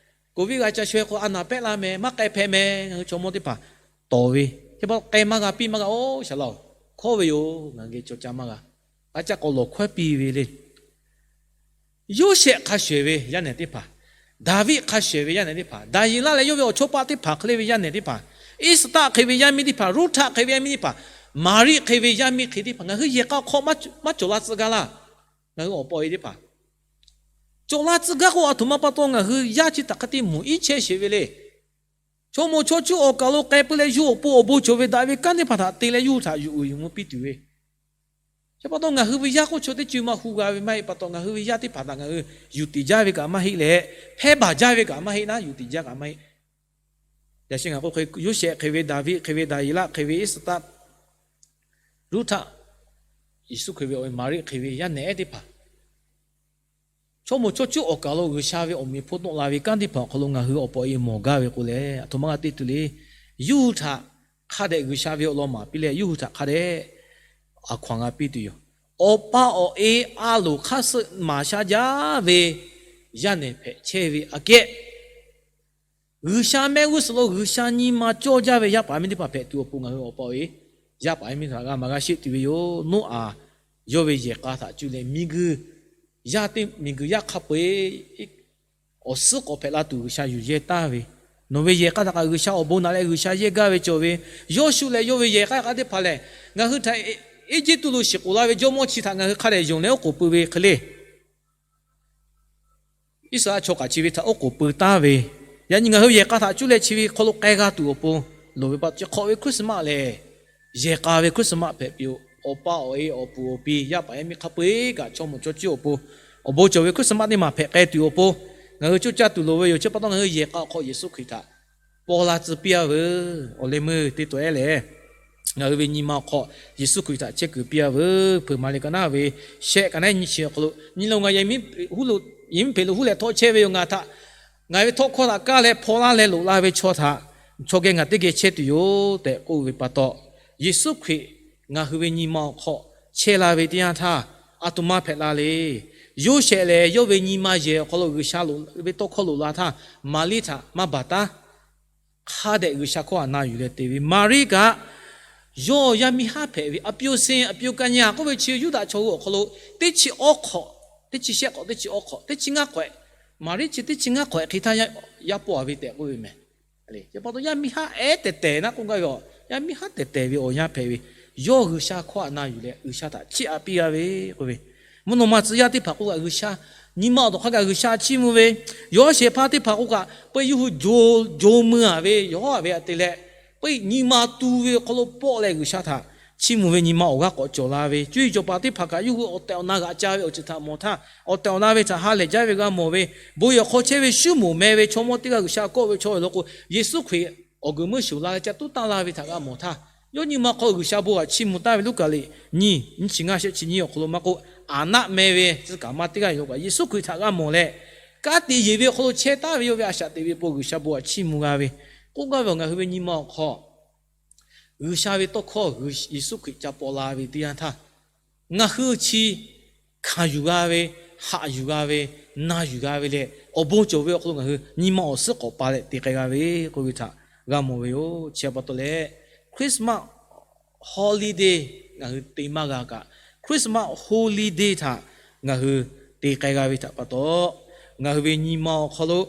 covid g'a ca sho-e k'o a naˍ pehˆ la meh, maˇ k'ai hpehꞈ meh. Ngaˬ hui chaw mawˇ teˇ hpaˍ tawˍ ve, teˇ pa k'ai maˇ g'a piˇ maˇ g'a-oˬ, Shaˍ laꞈ-oˬ, hkawˉ ve yoˬ. Ngaˬ geh chaw ca maˇ g'a. A caˇ k'awꞈ lawˬ hkawehˉ piˇ ve le. Yoˇsehꞈ hk'a shuˍ shuˍ ve yaˇ nehˬ teˇ hpaˍ, Daˍviˆ hk'a shuˍ shuˍ ve yaˇ nehˬ teˇ hpaˍ, Daˍyeˍlaˆ leh yawˇ ve awˬ chawˇ paˆ teˇ hpaˍ hk'e le ve yaˇ nehˬ teˇ hpaˍ, Iˉsaˍtaˆ hk'e ve yaˇ miˇ teˇ hpaˍ, Ruˇhtaˆ hk'e ve yaˇ miˇ teˇ hpaˍ, Maˍriˆ hk'e ve yaˇ miˇ hk'e teˇ hpaˍ ngaˬ hui yehˬ k'a hk'aw maˇ cawˬ la tcuh gaˇ laˇ. Ngaˬ hui awˬ pa awˬ e teˇ hpaˍ cawˬ la tcuh gaˇ k'o, aˬ htoꞈ ma pa taw ngaˬ hui yaˇ chi htaꞈ hk'a te mvuhˇ iˉ chehˇ sheˍ ve le. Chaw moˍ chaw cuˇ awˬ kaˬ lo k'ai peuˬ leh, yawˇ awˬ pon awˬ bon cawˬ ve daꞈ ve kanˉ teˇ hpaˍ htaꞈ te leh yawˇ hui htaꞈ yuˬ uiˍ yuˬ mvuh piˇ tuˬ ve, chi pa taw ngaˬ hui ve yaˇ k'oˆ chaw teˇ ceuˬ maˇ hu g'a ve maˇ heˆ. Pa taw ngaˬ hui ve yaˇ teˇ hpaˍ htaꞈ ngaˬ hui yuˬ tiˍ jaˇ ve kaꞈ maˇ heˆ leh, hpehˇ baˬ jaˇ ve kaꞈ maˇ heˆ naˉ, yuˬ tiˍ jaˇ kaꞈ maˇ heˆ. Yaꞈ shi ngaˬ k'oˆ hk'e, Yoˇsehꞈ hk'e ve, Daˍviˆ hk'e ve, Daˍyeˍlaˆ hk'e ve, Iˉsaˍtaˆ, Ruˇhtaˆ, Yeˍsuˆ Hkriꞈ ve awˬ e Maˍriˆ hk'e ve yaˇ nehˬ ehˉ teˇ hpaˍ, chaw moˍ chaw cuˇ awˬ kaˬ lo G'uiˬsha ve awˬ meꞈ hpawˇ tawˆ la ve kanˉ teˇ hpaˍ awˬ hk'aw lo ngaˬ hui awˬ pa awˬ e mawˬ gaˇ ve k'o leh, aˬ htoꞈ ma g'a te tuˬ le. Yawˇ hui htaꞈ hk'a dehꞈ G'uiˬsha ve awˬ lawn maˍ piˇ leh, yawˇ hui htaꞈ hk'a dehꞈ aˬ hkaw-anˬ g'a piˇ tuˬ yoˬ. Awˬ pa awˬ e a loˍ hk'aˇ suh maˍ sha jaˇ ve yaˇ nehˬ hpehꞈ chehˇ ve aꞈ kehˉ, G'uiˬsha mehˆ g'uˇ suhˍ lo G'uiˬsha nyi ma cawˇ jaˇ ve yaˇ paˍ yaˇ miˇ teˇ hpaˍ hpehꞈ tuˬ awˬ pon ngaˬ hui awˬ pa awˬ e yaˇ paˍ yaˇ miˇ teˇ hpaˍ g'a maˍ g'a sheˆ tuˬ ve yoˬ. Noˉaꞈ yawˇ ve yehˬ k'a htaꞈ cuˇ leh miˬguiˬ yaˇ teˇ miˬguiˬ yaˇ hk'a peu-eˬ awˬ suhˉ k'awꞈ hpehꞈ la tuˬ G'uiˬsha yuˬ yehˇ taˍ ve, nawˬ ve yehˬ k'a htaꞈ kaꞈ G'uiˬsha awˬ bon naꞈ leh G'uiˬsha yehˇ gaˇ ve cawˬ ve, Yawˇshuˆ leh yawˇ ve yehˬ k'a hk'a teˇ hpaˍ lehˬ, ngaˬ hui htaꞈ Eˇjiˇtuꞈ lo shiˍ k'oˍ la ve jawˇmawˇ chi htaꞈ ngaˬ hui hk'a dehꞈ yonˍ leh oˉ k'oˍ pui ve hk'e le. Iˉsaˍreˍlaˆ chaw kaꞈ chi ve htaꞈ oˉ k'oˍ pui taˍ ve, yaꞈ nyi ngaˬ hui yehˬ k'a htaꞈ cuˇ leh chi ve hk'aw lo k'ai g'a tuˬ awˬ pon loˍ ve pa taw, chi hk'awꞈ ve Christmas lehˬ, yehˬ k'a ve Christmas hpehꞈ piˇ-oˬ. Awˬ pa awˬ e awˬ puˍ awˬ pi yaˇ paˍ yaˇ miˇ hk'a peu-eˬ kaꞈ chaw moˍ chaw cuˇ awˬ pon awˬ bon cawˬ ve Christmas teˇ maˬ hpehꞈ k'ai tuˬ awˬ pon ngaˬ hui coˇ caˇ tuˬ loˍ ve yoˬ. Chi pa taw ngaˬ hui yehˬ k'a awˬ hk'aw Yeˍsuˆ Hkriꞈ htaꞈ paw la tcuh piˇ-a veuˬ. Awˬ leh meuˇ teˇ taw ehˉ lehˬ, ngaˬ hui ve nyi ma awˬ hk'aw Yeˍsuˆ Hkriꞈ htaꞈ chehˇ kuiˬ piˇ-a veuˬ. Hpeuꞈ maˍ liꞈ ka naˉ ve shehˆ ka naˉ nyi chi awˬ hk'aw lo, nyi lo ngaˬ yehˬ miˉ, yehˬ miˉ hpeꞈ lo huˉ leh htawˇ chehˇ ve yoˬ. Ngaˬ htaꞈ, ngaˬ ve htawˇ hkawˇ htaꞈ kaˇ leh hpaw laˇ leh loꞈ la ve chaw htaꞈ chaw geh ngaˬ teˇ geh chehˇ tuˬ yoˬ tehꞈ k'oˆ ve pa taw, Yeˍsuˆ Hkriꞈ ngaˬ hui ve nyi ma awˬ hk'aw chehˇ la ve teˇ yanˇ htaˇ, aˬ htoꞈ ma hpehꞈ la le. Yoˇsehꞈ lehˬ, yawˇ ve nyi ma yehˬ awˬ hk'aw lo G'uiˬsha loꞈ ve tawˇ hkawˇ loꞈ la htaˇ, Maˍriˆ htaꞈ maˇ baˬ taˉ. Hk'a dehꞈ G'uiˬsha hkawˇ htaꞈ na yuˬ leh te ve. Maˍriˆ kaꞈ yawˇ yaˇ miˇ haˉ hpehꞈ ve, a pyawˇ senˇ a pyawˇ kaˇ nyi a k'oˆ ve chi Yuˇdaꞈ chaw hui awˬ hk'aw lo teˇ chi awˇ hk'awꞈ, teˇ chi shehˆ hk'awꞈ, teˇ chi awˇ hk'awꞈ, teˇ chi ngaˇ hk'awꞈ, Maˍriˆ chi teˇ chi ngaˇ hk'awꞈ hk'e htaˇ yaˇ paw-a ve tehꞈ k'oˆ ve meh. Chi pa taw yaˇ miˇ haˉ ehˉ tehˬ tehˬ naˉ k'oˆ gaˇ ve, yaˇ miˇ haˉ tehˬ tehˬ ve awˬ yanˇ hpehꞈ ve. yawˇ G'uiˬsha hkawˇ htaꞈ na yuˬ leh G'uiˬsha htaꞈ chiˇ aꞈ piˇ g'a ve k'oˆ ve, mvuhˇ naw ma tcuh yaˇ teˇ hpaˍ k'oˆ kaꞈ G'uiˬsha, nyi ma awˬ tawˬ hk'a kaꞈ G'uiˬsha chiˇ mvuh ve, yawˇ shehˍ hpaˇ teˇ hpaˍ k'oˆ kaꞈ peu-eˬ yawˇ hui jo mui-a ve yawˇ a ve htaꞈ te leh, peu-eˬ nyi ma tu ve awˬ hk'aw lo pawˆ leh G'uiˬsha htaꞈ chiˇ mvuh ve nyi ma awˬ g'aˇ k'awꞈ cawˬ la ve, cuˇ yiˍ cawˬ paˍ teˇ hpaˍ kaꞈ yawˇ hui awˬ tehˬ awˬ na g'aꞈ ca ve awˬ ceuˬ htaꞈ mawˬ htaˇ, awˬ tehˬ awˬ na ve htaꞈ ha lehˬ jaˇ ve g'a mawˬ ve, bon yehˬ hk'aw chehˇ ve shuˉ moˍ meh ve chaw mawˇ teˇ g'aˇ G'uiˬsha kawˆ ve chaw awˬ lawn k'o, Yeˍsuˆ Hkriꞈ awˬ guiˬ meuˇ shoˍ la leh ca tuˉ tanˇ la ve htaꞈ g'a mawˬ htaˇ, yawˇ nyi ma hk'aw G'uiˬsha bon htaꞈ chiˇ mvuh taˍ ve Luˉkaꞈ liꞈ nyiˇ, nyiˇ chi ngaˇ shehˆ chi nyiˇ awˬ hk'aw lo maˇ k'oˆ, aˍnaˆ meh ve tcuh kaˍ ma teˇ g'aˇ awˬ lawn kaꞈ Yeˍsuˆ Hkriꞈ htaꞈ g'a mawˬ leh, kanˉ te yeˬ ve awˬ hk'aw lo chehˇ taˍ ve yawˇ ve a shaꞈ teꞈ ve awˬ pon G'uiˬsha bon htaꞈ chiˇ mvuh g'a ve, k'oˆ gaˇ ve awˬ ngaˬ hui ve nyi ma awˬ hk'aw G'uiˬsha ve tawˇ hkawˇ Yeˍsuˆ Hkriꞈ ca paw la ve teˇ yanˇ htaˇ, ngaˬ hui chi hkanˍ yuˬ g'a ve, haꞈ yuˬ g'a ve, na yuˬ g'a ve leh, awˬ bon cawˬ ve awˬ hk'aw lo ngaˬ hui nyi ma awˬ suhˉ k'awꞈ pa leh te k'ai g'a ve k'oˆ ve htaꞈ g'a mawˬ ve yoˬ. Chi pa taw leh, Christmas holiday ngaˬ hui te maˇ g'a kaꞈ, Christmas holiday htaꞈ ngaˬ hui te k'ai g'a ve htaꞈ pa taw, ngaˬ hui ve nyi ma awˬ hk'aw lo,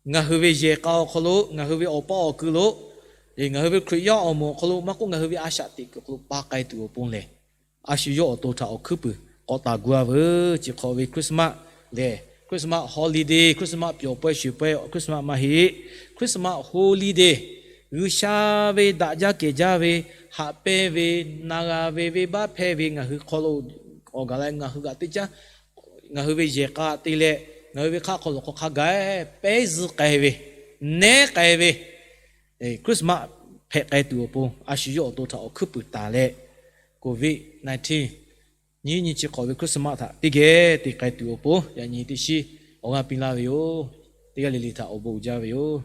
ngaˬ hui ve yehˬ k'a awˬ hk'aw lo, ngaˬ hui ve awˬ pa awˬ kui lo, ngaˬ hui ve Hkriꞈ yaˇ awˬ moˍ awˬ hk'aw lo maˇ k'oˆ, ngaˬ hui ve a shaꞈ teꞈ kuiˬ awˬ hk'aw lo pa k'ai tuˬ awˬ pon lehˬ, a shu yawˇ awˬ to htaꞈ awˬ hkuiˉ puiˍ k'awꞈ taˍ gu-a veuˬ. Chi hk'awꞈ ve Christmas lehˬ, Christmas holiday, Christmas pyawˬ pawehˇ sho pawehˇ Christmas maˇ heˆ. Christmas holiday, G'uiˬsha ve daꞈ jaˇ kehˬ jaˇ ve, haꞈ pehnˇ ve, na g'a ve, venˇbaˆ hpehˇ ve ngaˬ hui hk'aw lo awˬ gaˬ la ngaˬ hui kaꞈ teˇ caˉ ngaˬ hui ve yehˬ k'a te leh, ngaˬ hui ve hk'aˆ hk'aw lawˬ hk'aw hk'a gaˬ pehˉ zuhˇ k'ai ve, nehˉ k'ai ve, Christmas hpehꞈ k'ai tuˬ awˬ pon a shu yawˇ awˬ to htaꞈ awˬ hkuiˉ puiˍ taˍ leh, Covid nineteen nyiˇ nyi chi hk'awꞈ ve Christmas htaꞈ teˇ geh te k'ai tuˬ awˬ pon yaꞈ nyi teˇ shiˉ awˬ g'aˇ piˇ laˇ ve yoˬ. Teˇ g'aˇ le le htaꞈ awˬ bon uiˍ jaˇ ve yoˬ.